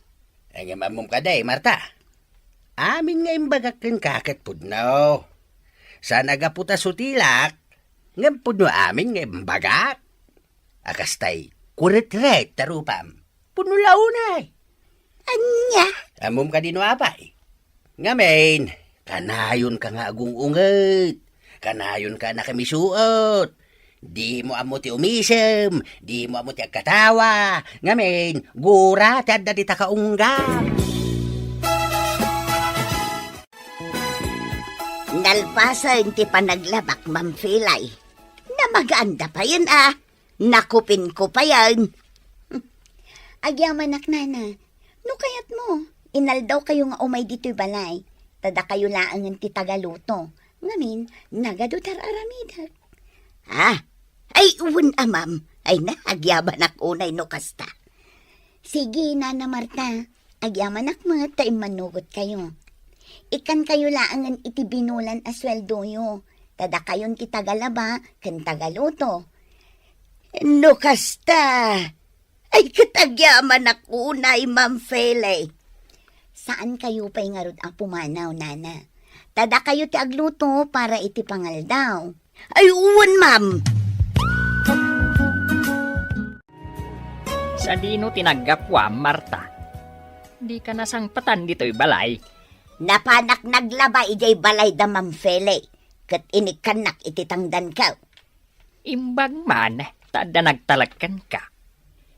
Ay, ngem ammom kadi, Marta. Amin nga imbagak kenka ket pudno. Saan a gapu ta sutilak, ngem pudno amin nga imbagak. A kastay, kuretret ta rupam. Pudno la unay. Ania? Ammom kadi no apay? Ngamin, kanayonka nga agung-unget. Kanayonka a nakamisuot. Dimo ammo ti umisem, dimo ammo ti agkatawa. Ngamin, gura ti adda dita kaunggam. Nalpasen ti panaglabak, Ma'am Felay. Namagaanda payen a. Nakupinkupayan. Agyamanak, nana. No kayatmo, inaldawkayo nga umay ditoy balay. Ta dakayo laengen ti tagaluto. Ngamin, nagadu ti ar-aramidek. Ah, ay, wen a, ma'am. Ay na, agyamanak unay no kasta. Sige, Nana Marta, agyamanak met ta immannugotkayo. Ikkankayo laengen iti binulan a sueldoyo, ta dakayon ti tagalaba ken tagaluto. No kasta, ay ket agyamanak unay, Ma'am Fele. Saankayo pay ngarud a pumanaw, Nana. Ta dakayo ti agluto para iti pangaldaw. Ay, wen, ma'am. Sadino ti naggapuam, Marta? Dika nasangpetan ditoy balay? Napanak naglaba idiay balay da Ma'am Fele, ket inikkannak iti tangdanko. Imbag man, ta adda nagtalek kenka.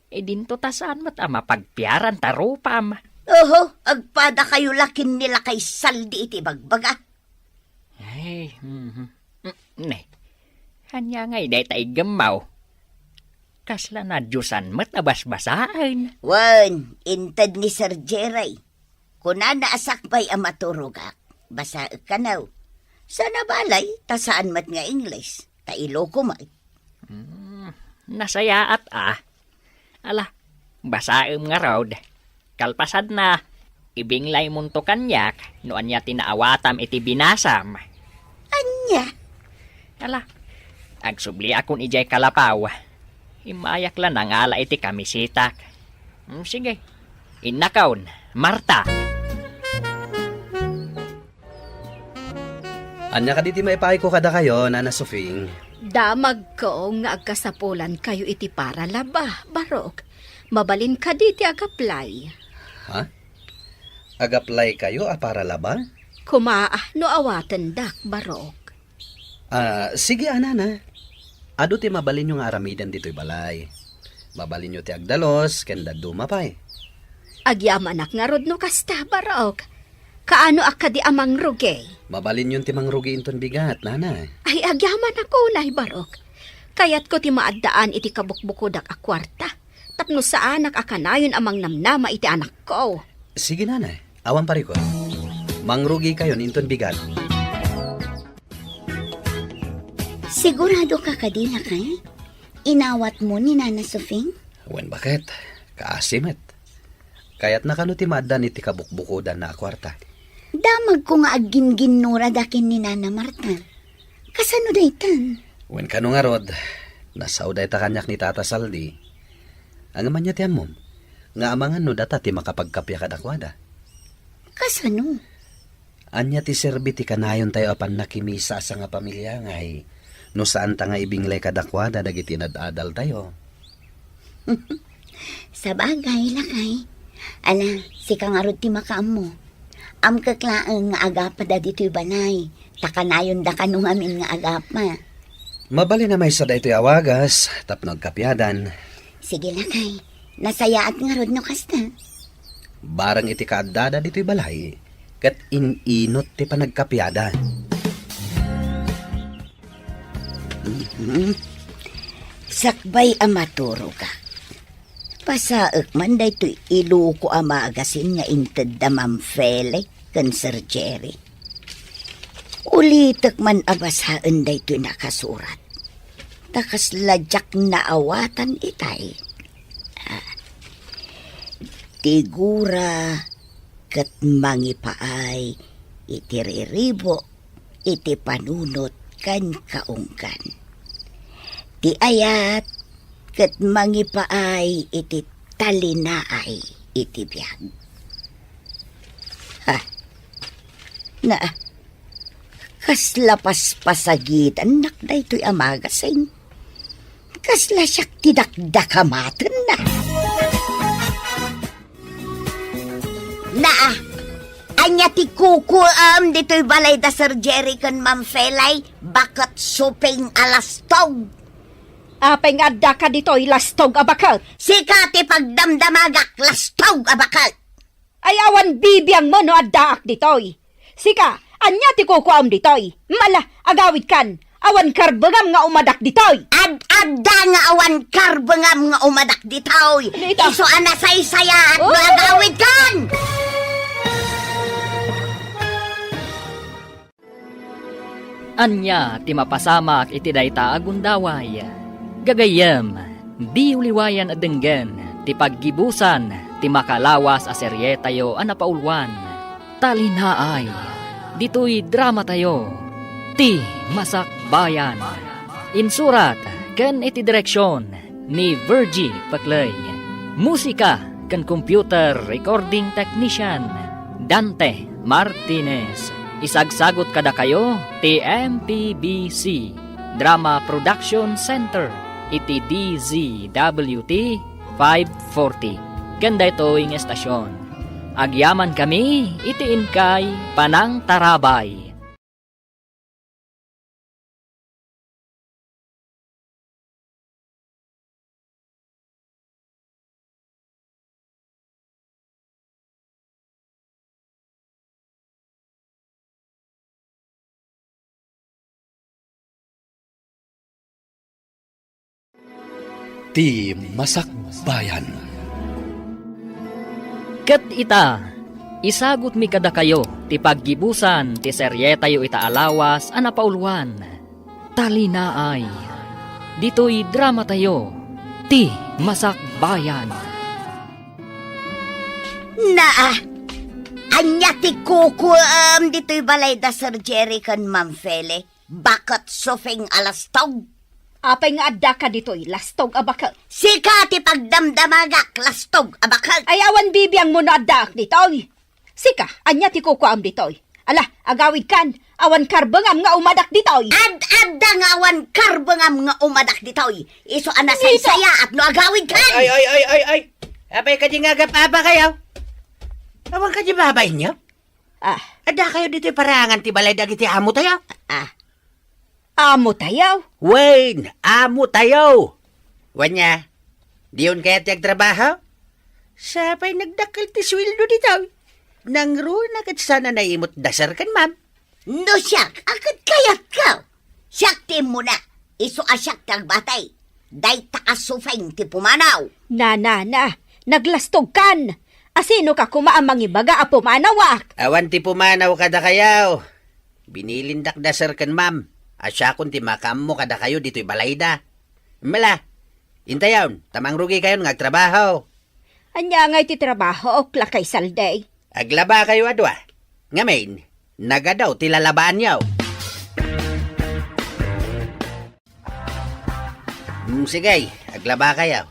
Idinto ta saan met a mapagpiaran ta rupam. Oho, agpadakayo la ken ni lakay Saldi iti bagbaga. Ay, mhm. Mm, ne. Ania ngay dayta iggemmaw? Kasla nadiosan met a basbasaen. Wen, inted ni Sir Jerry. Kunana a sakbay a maturogak, basaek kano. Sana balay, ta saan met nga Ingles, ta Iloko met. Hmm, nasayaat a. Ala, basaem ngarud. Kalpasanna, ibinglaymonto kaniak no ania ti naawatam iti binasam. Ania? Ala, agsubliakon idiay kalapaw. Immayak la nangala iti kamisitak. Hmm, sige. Innakon, Marta. Ania kadi ti maipaayko kadakayo, Nana Sofing? Damagko nga agkasapulankayo iti paralaba, Barok. Mabalin kadi ti agaplay? Ha? Agaplaykayo a paralaba? Koma, no awatendak, Barok. Ah, sige, a, Nana. Adu ti mabalinyo nga aramiden ditoy balay. Mabalinyo ti agdalus ken dadduma pay. Agyamanak ngarud no kasta, Barok. Kaano a kadi a mangrugi? Mabalinyon ti mangrugi inton bigat, Nana. Ay, agyamanak unay, Barok. Kayatko ti maaddaan iti kabukbukodak a kuarta. Tapno saanak a kanayon a mangnamnama iti anakko. Sige, Nana. Awan parikut. Mangrugikayon inton bigat. Sigurado ka kadi, lakay? Inawatmo ni Nana Sofing? Wen, baket. Kaasi met. Kayatna kano ti maaddaan iti kabukbukodanna a kuarta? Damagko nga aggingginnurada ken ni Nana Marta. Kasano daytan? Wen, kano ngarud, nasao dayta kaniak ni Tata Saldi. Ngem ania ti ammom, nga amangan no data ti makapagkappia kadakuada? Kasano? Ania ti serbi ti kanayontayo a pannakimisa a sangapamilia ngay no saanta nga ibinglay kadakuada dagiti inad-adaltayo? Sabagay, lakay. Ala, sika ngarud ti makaammo. Amkek laeng nga agapada ditoy balay, ta kanayonda kano ngamin nga agapa. Mabalin a maysa daytoy a wagas tapno agkapiadan. Sige, lakay. Nasayaat ngarud no kasta. Barang iti kaaddada ditoy balay, ket in-inut ti panagkapiada. Mhm. Sakbay a maturogak, basaek man daytoy Iloko a magazine nga inted da Ma'am Fele ken Sir Jerry. Ulitek man a basaen daytoy nakasurat. Ta kasla diak naawatan itay. Ah, ti gura ket mangipaay iti riribuk iti panunot ken kaunggan. Ti ayat ket mangipaay iti talinaay iti biag. Ha? Na, kasla paspasagitannak daytoy a magazine. Kasla siak ti dakdakamatenna. Naa, ania ti kukuam ditoy balay da Sir Jerry ken Ma'am Felay? Baket suping a lastog. Apay nga addaka ditoy lastog a baket? Sika ti pagdamdamagak, lastog a baket. Ay, awan bibiangmo no addaak ditoy. Sika, ania ti kukuam ditoy? Mala, agawidkan. Awan karbengam nga umadak ditoy. Ad-adda nga awan karbengam nga umadak ditoy. Dita. Isu a nasaysayaat no Oh! agawidkan. Ania ti mapasamak iti dayta a gundaway? Gagayyem, di uliwayan a denggen ti paggibusan ti makalawas a serietayo a napauluan, Talinaay, ditoy dramatayo, Ti Masakbayan. Insurat ken iti direksion ni Virgie Paclay. Musika ken computer recording technician, Dante Martinez. Isagsagut kadakayo ti M P B C Drama Production Center iti D Z W T five forty. Ken daytoy nga estasion, agyamankami iti inkay panangtarabay. Ti Masakbayan. Ket ita, isagutmi kadakayo ti paggibusan ti serietayo ita a lawas a napauluan, Talinaay. Ditoy dramatayo, Ti Masakbayan. Naa, ania ti kukuam ditoy balay da Sir Jerry ken Ma'am Fele? Baket sufing a lastog. Apay nga addaka ditoy lastog a baket? Sika ti pagdamdamagak, lastog a baket. Ay, awan bibiangmo no addaak ditoy. Sika, ania ti kukuam ditoy? Ala, agawidkan, awan karbengam nga umadak ditoy. Ad-adda nga awan karbengam nga umadak ditoy. Isu a nasaysayaat no agawidkan. Ay, ay, ay, ay, ay. Apay kadi nga agap-apa kayo? Awan kadi babainyo? Ah. Adda kayo ditoy parangan ti balay dagiti amo tayo? Ah. Amo tayo? Wen, amo tayo. Wen niya, diyon kayat ti agtrabaho? Sapay nagdakkel ti sueldo ditoy. Nangruna ket sana naimot da Sir ken Ma'am. No siak, a ket kayatko. Siak ti immuna. Isu a siak ti agbatay. Dayta a sufeng ti pumanaw. Na, na, na. Naglastogkan. Asino ka koma a mangibaga a pumanawak? Awan ti pumanaw kadakayo. Binilindak da Sir ken Ma'am a siakon ti makaammo kadakayo ditoy balayda. Mala, intayon, ta mangrugi kayon nga agtrabaho. Ania ngay ti trabahook, Lakay Saldi? Aglaba kayo a dua. Ngamin, nagadu ti lalabaanyo. Hmm, sige, aglaba kayo.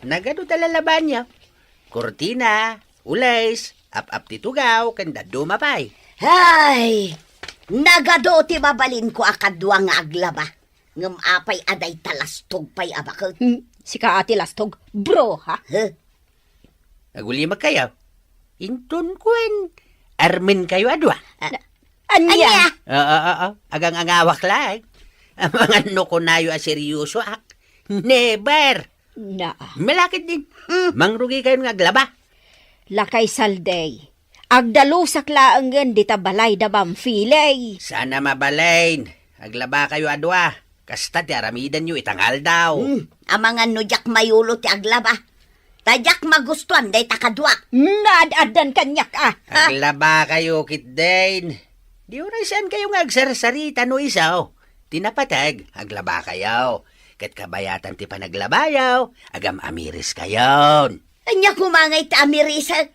Nagadu ta lalabaanyo. Kurtina, ules, ap-ap ti tugaw, ken dadduma pay. Ay, nagadu ti mabalinko a kadua nga aglaba. Ngem apay a dayta lastog pay a baket? Hmm, sika a ti lastog, bro, ha? Huh? Agulimek kayo. Inton kuen, armen kayo a dua. Ah, ania? Ania? Oo, oo, oo. Agang-angawak laeng. Amangan no kunayo a seryosoak. Never. Na. Malakit din. Hmm. Mangrugi kayo nga aglaba. Lakay Saldi. Agdalusak laengen dita balay da Ma'am Fele. Sana mabalin. Aglaba kayo a dua. Kasta ti aramidenyo ita nga aldaw. Hmm, amangan no diak mayulo ti aglaba. Ta diak magustuan dayta kaduak. Naad-addan kaniak, ah. Ha? Aglaba kayo, ketdin. Di uray saan kayo nga agsarsarita no isu ti napateg, aglaba kayo. Ket kabayatan ti panaglabayo, agam-amiris kayon. Ania koma ngay ti amirisek?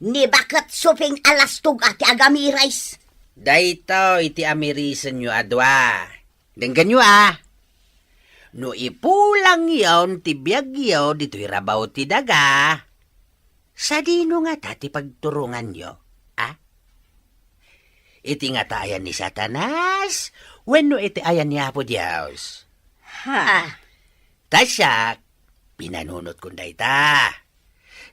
Ni baket suping a lastog a ti agamiris. Daytoy ti amirisenyo a dua. Denggenyo, a. No ipulangyon ti biagyo ditoy rabaw ti daga, sadino ngata ti pagturonganyo, a? Iti ngata ayan ni Satanas wenno iti ayan ni Apo Dios? Ha? Ta siak, pinanunotkon dayta.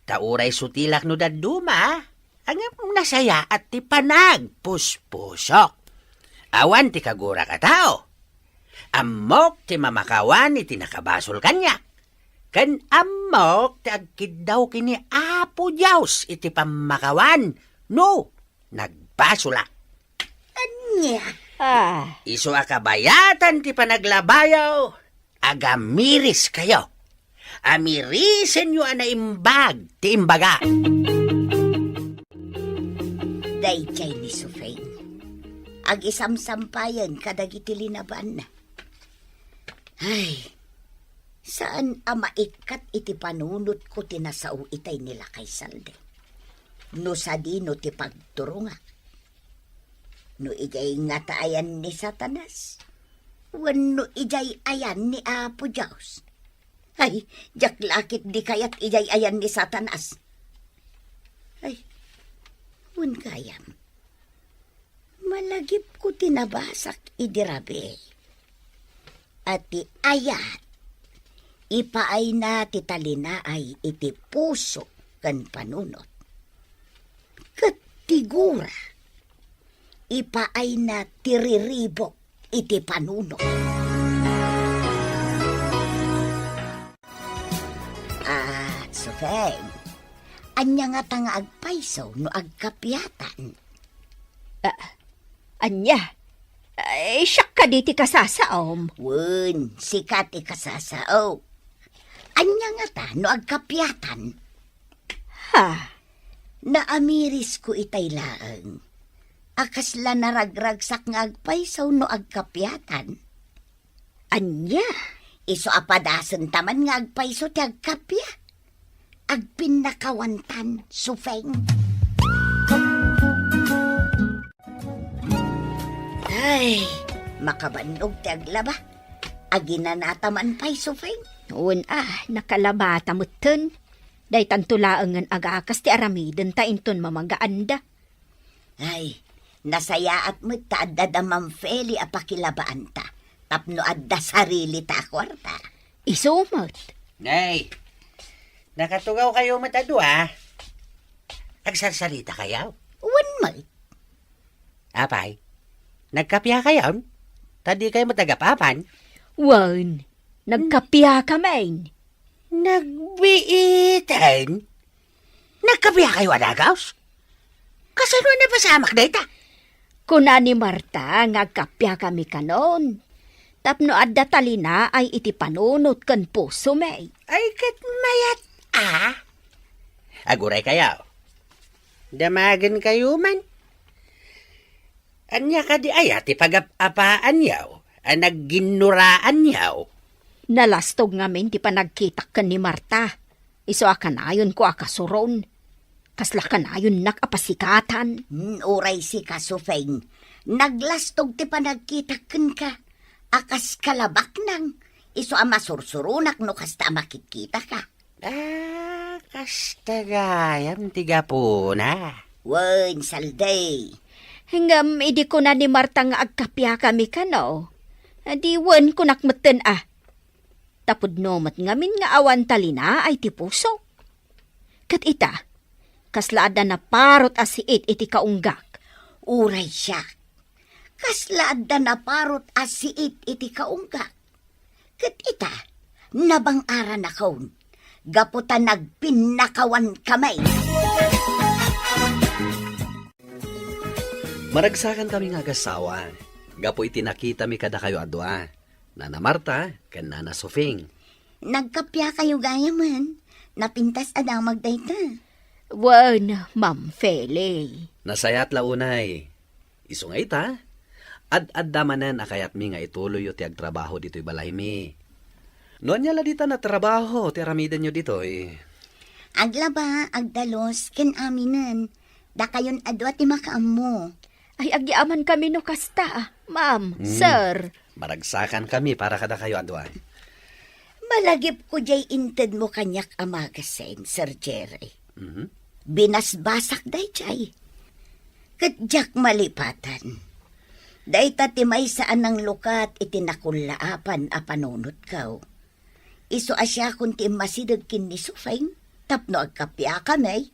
Ta uray sutilak no dadduma, ngem nasayaat ti panagpuspusok. Awan ti kagurak a tao. Ammok ti mamakawan iti nakabasol kaniak. Ken ammok ti agkiddaw ken ni Apo Dios iti pammakawan no nagbasolak. Ania? Ah. Isu a kabayatan ti panaglabayo, agamiris kayo. Amirisenyo a naimbag ti imbaga. Daydiay ni Sufeng, agisamsampayen kadagiti linabanna. Ay, saan a maikkat iti panunotko ti nasao itay ni Lakay Saldi. No sadino ti pagturongak. No idiay ngata ayan ni Satanas, wenno idiay ayan ni Apo Dios. Ay, diak la ketdi kayat idiay ayan ni Satanas. Ay, wen gayam. Malagipko ti nabasak idi rabii a ti ayat, ipaayna ti talinaay iti puso ken panunot. Ket ti gura, ipaayna ti riribuk iti panunot. Ah, Sufeng, ania ngata nga agpayso no agkapiatan? Ah, ania? Ay, siak kadi ti kasasaom? Wen, sika ti kasasaok. Ania ngata no agkapiatan? Ha? Naamirisko itay laeng a kasla naragragsak nga agpayso no agkapiatan. Ania? Isu a padasenta man nga agpayso ti agkapia. Agpinnakawantan, Sufeng. Ay, makabannog ti aglaba. Aginanata man pay, Sufeng? Wen a, nakalabata metten. Daytanto laengen agakas ti aramidenta inton mamagaanda. Ay, nasayaat met ta adda da Ma'am Feli a pakilabaanta tapno adda sarilita a kuarta. Isu met. Nay, nakatugaw kayo met a dua. Agsarsarita kayo? Wen met. Apay, nagkapia kayon? Ta di kayo met agapapan? Wen, nagkapia kamin. Nagbiiten? Nagkapia kayo a dagus? Kasano a napasamak dayta? Kuna ni Marta nga agkapia kami kanon. Tapno adda talinaay iti panunot ken pusomi. Ay, ket mayat a. Aguray kayo. Damagen kayo man. Ania kadi aya ti pagap-apaanyo a nagginnuraanyo? Nalastog ngamin ti panagkitak ken ni Marta. Isu a kanayonko a kasuron. Kasla kanayonnak a pasikatan. Hmm, uray sika, Sufeng. Naglastog ti panagkitak kenka. A kas kalabaknang. Isu a masursuronak no kasta a makitkitaka. Ah, kasta gayam ti gapuna. Wen, Saldi. Ngem idi kuna ni Marta nga agkapia kami kano, di wen kunak metten a. Tapudno met ngamin nga awan talinaay ti puso. Ket ita, kasla adda naparot a siit iti kaunggak. Uray siak. Kasla adda naparot a siit iti kaunggak. Ket ita, nabang-aranakon, gapu ta nagpinnakawan kami. Maragsakan kami nga agasawa, gapu iti nakitami kadakayo a dua, Nana Marta ken Nana Sofing. Nagkapia kayo gayamen, napintas a damag dayta. Wen, Ma'am Feli. Nasayaat la unay. Isu nga ita, ad-adda manen a kayatmi nga ituloyyo ti agtrabaho ditoy balaymi. No ania la dita natrabaho ti aramidenyo ditoy? Aglaba, agdalus, ken aminen. Dakayon a dua ti makaammo. Ay, agyamankami no kasta, ma'am, Mm. sir. Maragsakankami para kadakayo a dua. Malagipko jay intedmo kaniak a magasin, Sir Jerry. Mhm. Binasbasak dayjay. Ket diak malipatan. Dayta ti maysa a nanglukat iti nakullaapan a panunotko. Isu a siakon ti immasideg ken ni Sufeng tapno agkapiakami.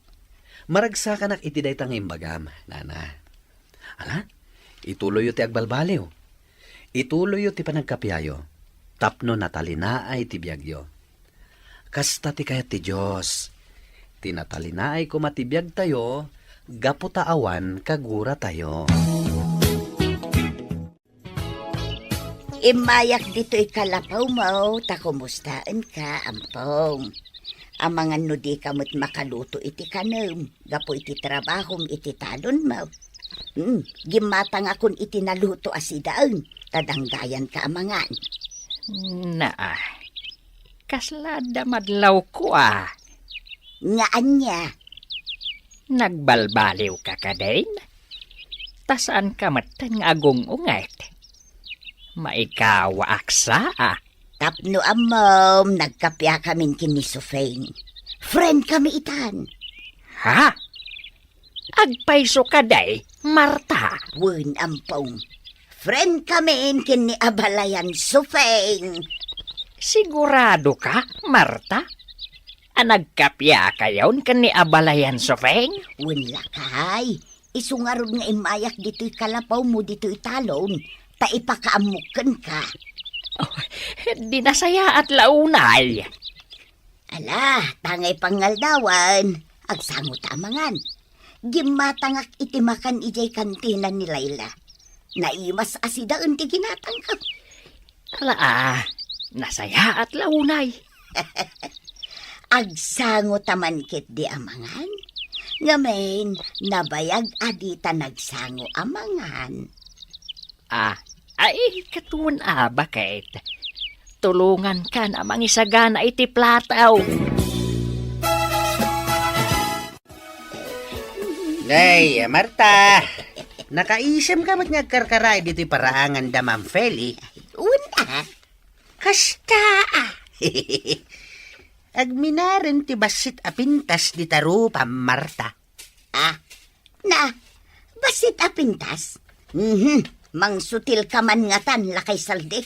Maragsakanak iti dayta nga imbagam, nana. Ala, ituloyyo ti agbalbaliw. Ituloyyo ti panagkapiayo tapno natalinaay ti biagyo. Kasta ti kayat ti Dios. Ti natalinaay koma ti biagtayo gapu ta awan kaguratayo. Immayak ditoy kalapawmo ta kumustaenka, Ampong. Amangan no dika met makaluto iti kanem gapu iti trabahom iti talonmo. Hmm, gimmatangakon iti naluto a sidaen, ta danggayanka amangan. Naa, kasla adda madlawko a. Nga ania? Nagbalbaliwka kadin? Ta saanka metten nga agung-unget? Maikawaak sa a. Tapno ammom, nagkapiakamin ken ni Sufeng. Friend kami itan. Ha? Agpayso kadi, Marta? Wen, Ampong. Friend kamin ken ni abalayan Sufeng. Sigurado ka, Marta? A nagkapiakayon ken ni abalayan Sufeng? Wen lakay. Isu ngarud nga immayak ditoy kalapawmo ditoy talon, ta ipakaammok kenka. Oh, di nasayaat la unay. Ala, tangay pangaldawan, agsango ta amangan. Gimmatangak iti makan idiay kantina ni Laila. Naimas a sidaen ti ginatangko. Ala, ah, nasayaat la unay. Agsango ta man ketdi a mangan? Ngamin, nabayag a dita nagsango a mangan. Ah, ay, katuen a, baket. Tulongankan a mangisagana iti plato. Ay, Marta, nakaisemka met nga agkarkaraay ditoy paraangan da Ma'am Feli? Una. Kasta, ah. Agminaren ti bassit a pintas dita rupa, Marta. Ah, na, bassit a pintas? Mhm, mangsutilka man ngatan, Lakay Saldi.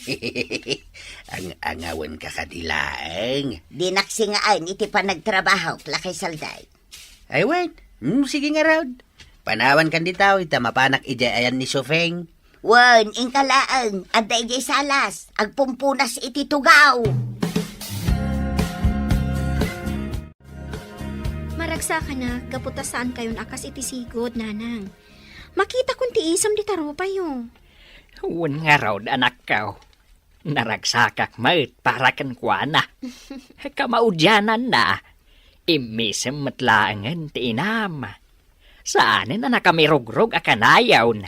Ang-angawenka kadi laeng. Dinak singaen iti panagtrabahok, Lakay Saldi. Ay, wen. Hmm, sige ngarud. Panawankan dita, ta mapanak idiay ayan ni Sufeng. Wen, inka laeng, adda idiay salas, agpumpunas iti tugaw. Maragsakanak, gapu ta saankayon a kas iti sigud, nanang. Makitakon ti isem dita rupayo. Wen ngarud, anakko. Naragsakak met para kenkuana. Kamaudiananna, immisem met laengen ti inam. Saanen a nakamirugrog a kanayon.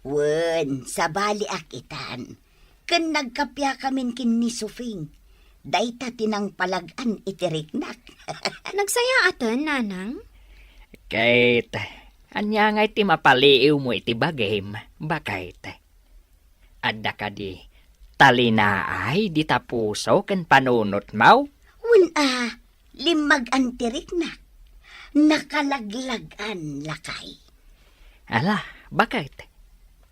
Wen, sabaliak itan. Ken nagkapiakamin ken ni Sufing. Dayta ti nangpalag-an iti riknak. Nagsayaaten, nanang? Ket, ania ngay ti mapaliiwmo iti bagim, baket? Adda kadi talinaay dita puso ken panunotmo? Wen a, limmagan ti riknak. Nakalaglag-an, lakay. Ala, baket?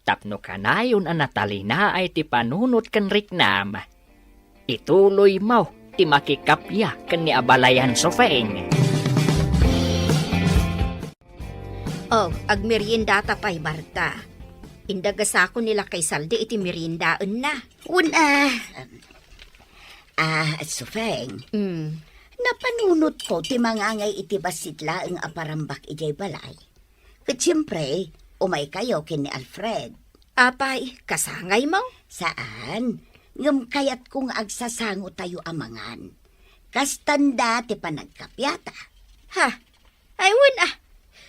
Tapno kanayon a natalinaay ti panunot ken riknam, ituloymo ti makikappia ken ni abalayan Sufing. Oh, agmeriendata pay, Marta. Indagasakon ni Lakay Saldi iti meriendaenna. Wen a, ah, Sufeng, mm, napanunotko ti mangangay iti bassit laeng a parambak idiay balay. Ket siempre, umaykayo ken ni Alfred. Apay, kasangaymo? Saan. Ngem kayatko nga agsasangotayo a mangan. Kastanda ti panagkapiata. Ha? Ay, wen a.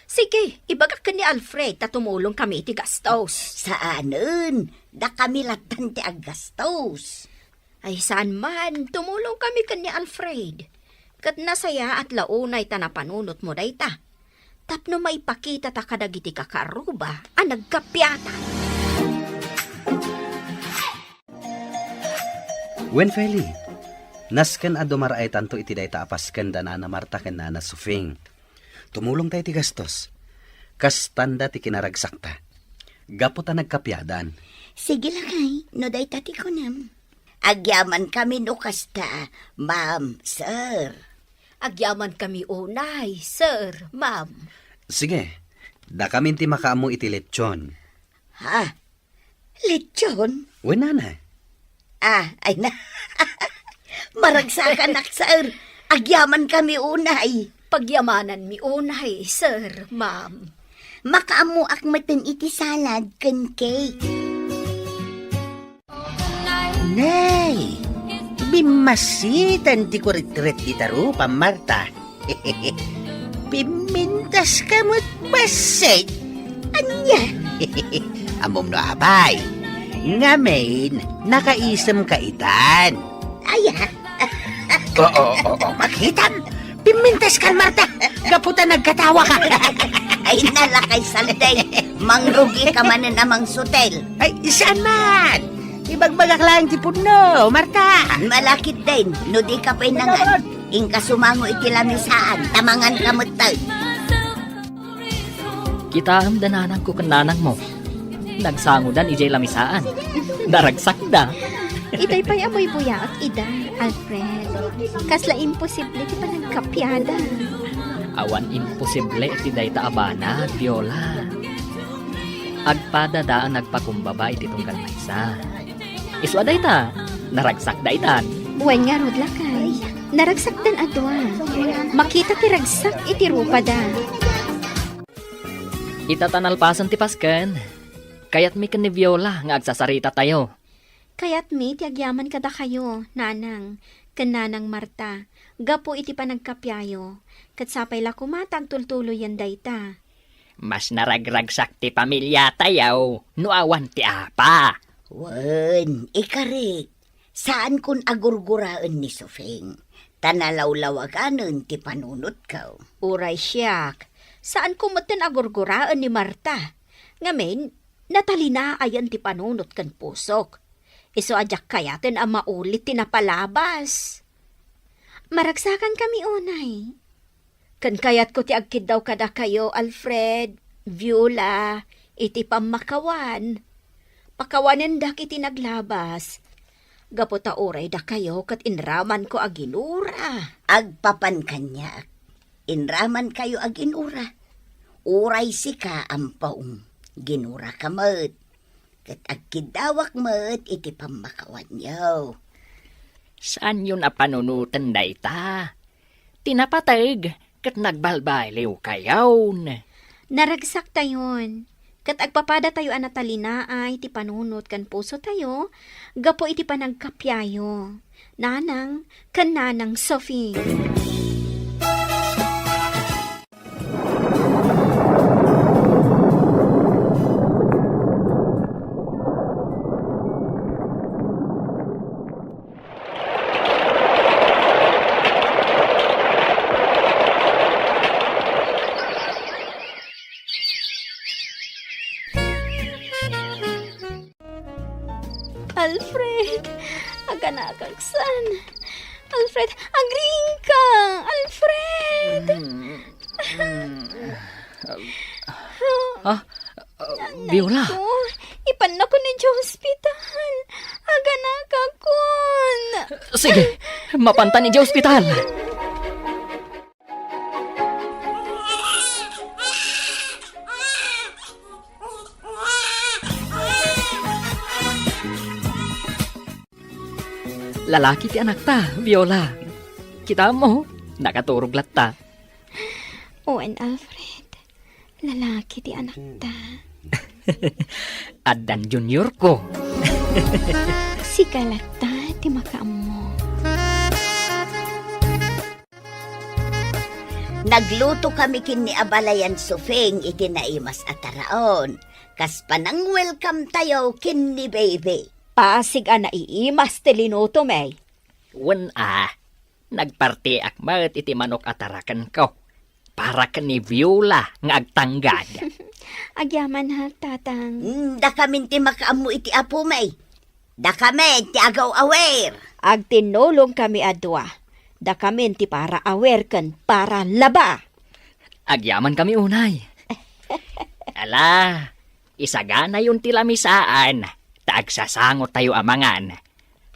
Sige, ibagak ken ni Alfred ta tumulongkami iti gastos. Saanen, dakami lattan ti aggastos. Ay, saan man, tumulongkami ken ni Alfred. Ket nasayaat la unay ta napanunotmo dayta. Tapno maipakitata kadagiti kakaarruba a nagkapiata. Wen, Feli, nasken a dumaraaytanto iti dayta a pasken da Nana Marta ken Nana Sufing. Tumulongta iti gastos. Kastanda ti kinaragsakta. Gapu ta nagkapiadan. Sige, lakay, no dayta ti kunam. Agyamankami no kasta, ma'am, sir. Agyamankami unay, sir, ma'am. Sige, dakamin ti makaammo iti lechon. Ha? Lechon? Wen, nana. Ah, ay na. Maragsakanak, sir. Agyamankami unay. Pagyamananmi unay, sir, ma'am. Makaammoak metten iti salad ken cake. Nay, bimmassitan ti kuritkurit dita rupa, Marta. Pimmintaska met bassit. Ania? Ammom no apay. Ngamin, nakaisemka itan. Aya? Oo, oo, makitam. Pimmintaskan, Marta. Gapu ta nagkatawaka. Ay, na, Lakay Saldi. Mangrugika manen a mangsutel. Ay, saan man? Ibagbagak laeng ti pudno, Marta. Malakitdin, no dika pay nangan. Inka sumango iti lamisaan, ta manganka metten. Kitaem da nanangko ken nanangmo. Nagsangodan idiay lamisaan. Naragsakda. Itay pay a buybuyaak ida, Alfred. Kasla imposible ti panagkapiada. Awan imposible iti dayta a banag, Viola. Agpadada a nagpakumbaba iti tunggal maysa. Isu a dayta, naragsakda itan. Wen ngarud, lakay. Naragsakdan a dua. Makita ti ragsak iti rupada. Ita ta nalpasen ti pasken, kayatmi ken ni Viola nga agsasaritatayo. Kayatmi ti agyaman kadakayo, nanang, ken Nanang Marta, gapu iti panagkapiayo, ket sapay la koma ta agtultuloyen dayta. Mas naragragsak ti pamiliatayo no awan ti apa. Wen, ikarik, saankon a gurguraen ni Sofing, ta nalawlawaganen ti panunotko. Uray siak, saanko metten a gurguraen ni Marta. Ngamin, natalinaay ti panunot ken pusok. Isu a diak kayaten a maulit ti napalabas. Maragsakankami unay. Ken kayatko ti agkiddaw kadakayo, Alfred, Viola, iti pammakawan. Pakawanendak iti naglabas. Gapu ta uray dakayo ket inramanko a ginura. Agpapan kaniak. Inramankayo a ginura. Uray sika, ampong, ginuraka met. Ket agkiddawak met iti pammakawanyo. Saanyon a panunoten dayta. Ti napateg ket nagbalbaliwkayon. Naragsaktayon, ket agpapadatayo a natalinaay ti panunot ken pusotayo gapu iti panagkapiayo. Nanang ken Nanang Sophie. Alfred, aganakaksan. Alfred, agriingka! Alfred! Ah, ah, Viola. Ko, ipannakon idiay ospital. Aganakakon. Sige, mapantan idiay ospital. Lalaki ti anakta, Viola. Kitam, nakaturog latta. Wen, Alfred. Lalaki ti anakta. Addan junior ko. Sika latta ti makaammo. Naglutokami ken ni abalayan Sofing iti naimas a taraon. Kas panang-welcome tayo ken ni Baby. Pasig a naiimas ti linutom, eh. Wen a, nagpartiak met iti manok a tarakenko. Para ken ni Viola nga agtanggad. Agyaman, ha, Tatang. Mm, dakamin ti makaammo iti apom, eh. Dakamin ti agaw-awer. Agtinnulongkami a dua. Dakamin ti para awer ken para laba. Agyamankami unay. Ala, isaganayon ti lamisaan, ta agsasangotayo a mangan.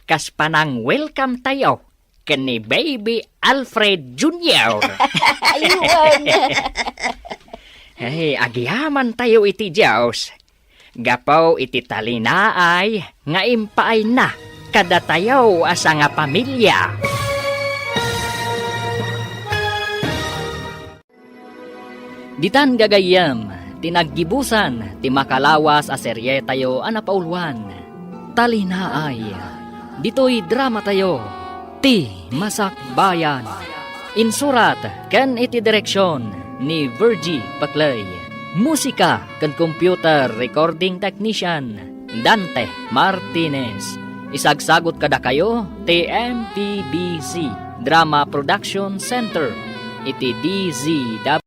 Kas panang-welcome tayo ken ni Baby Alfred Junior. Aywan. Hey, agyaman tayo iti Dios. Gapu iti talinaay nga impaayna kadatayo a sangapamilia. Ditan gagayyem ti naggibusan ti makalawas a serietayo a napauluan, Talinaay. Ditoy dramatayo, Ti Masakbayan. Insurat ken iti direksion ni Virgie Paclay. Musika ken computer recording technician, Dante Martinez. Isagsagut kadakayo ti M P B C Drama Production Center iti D Z W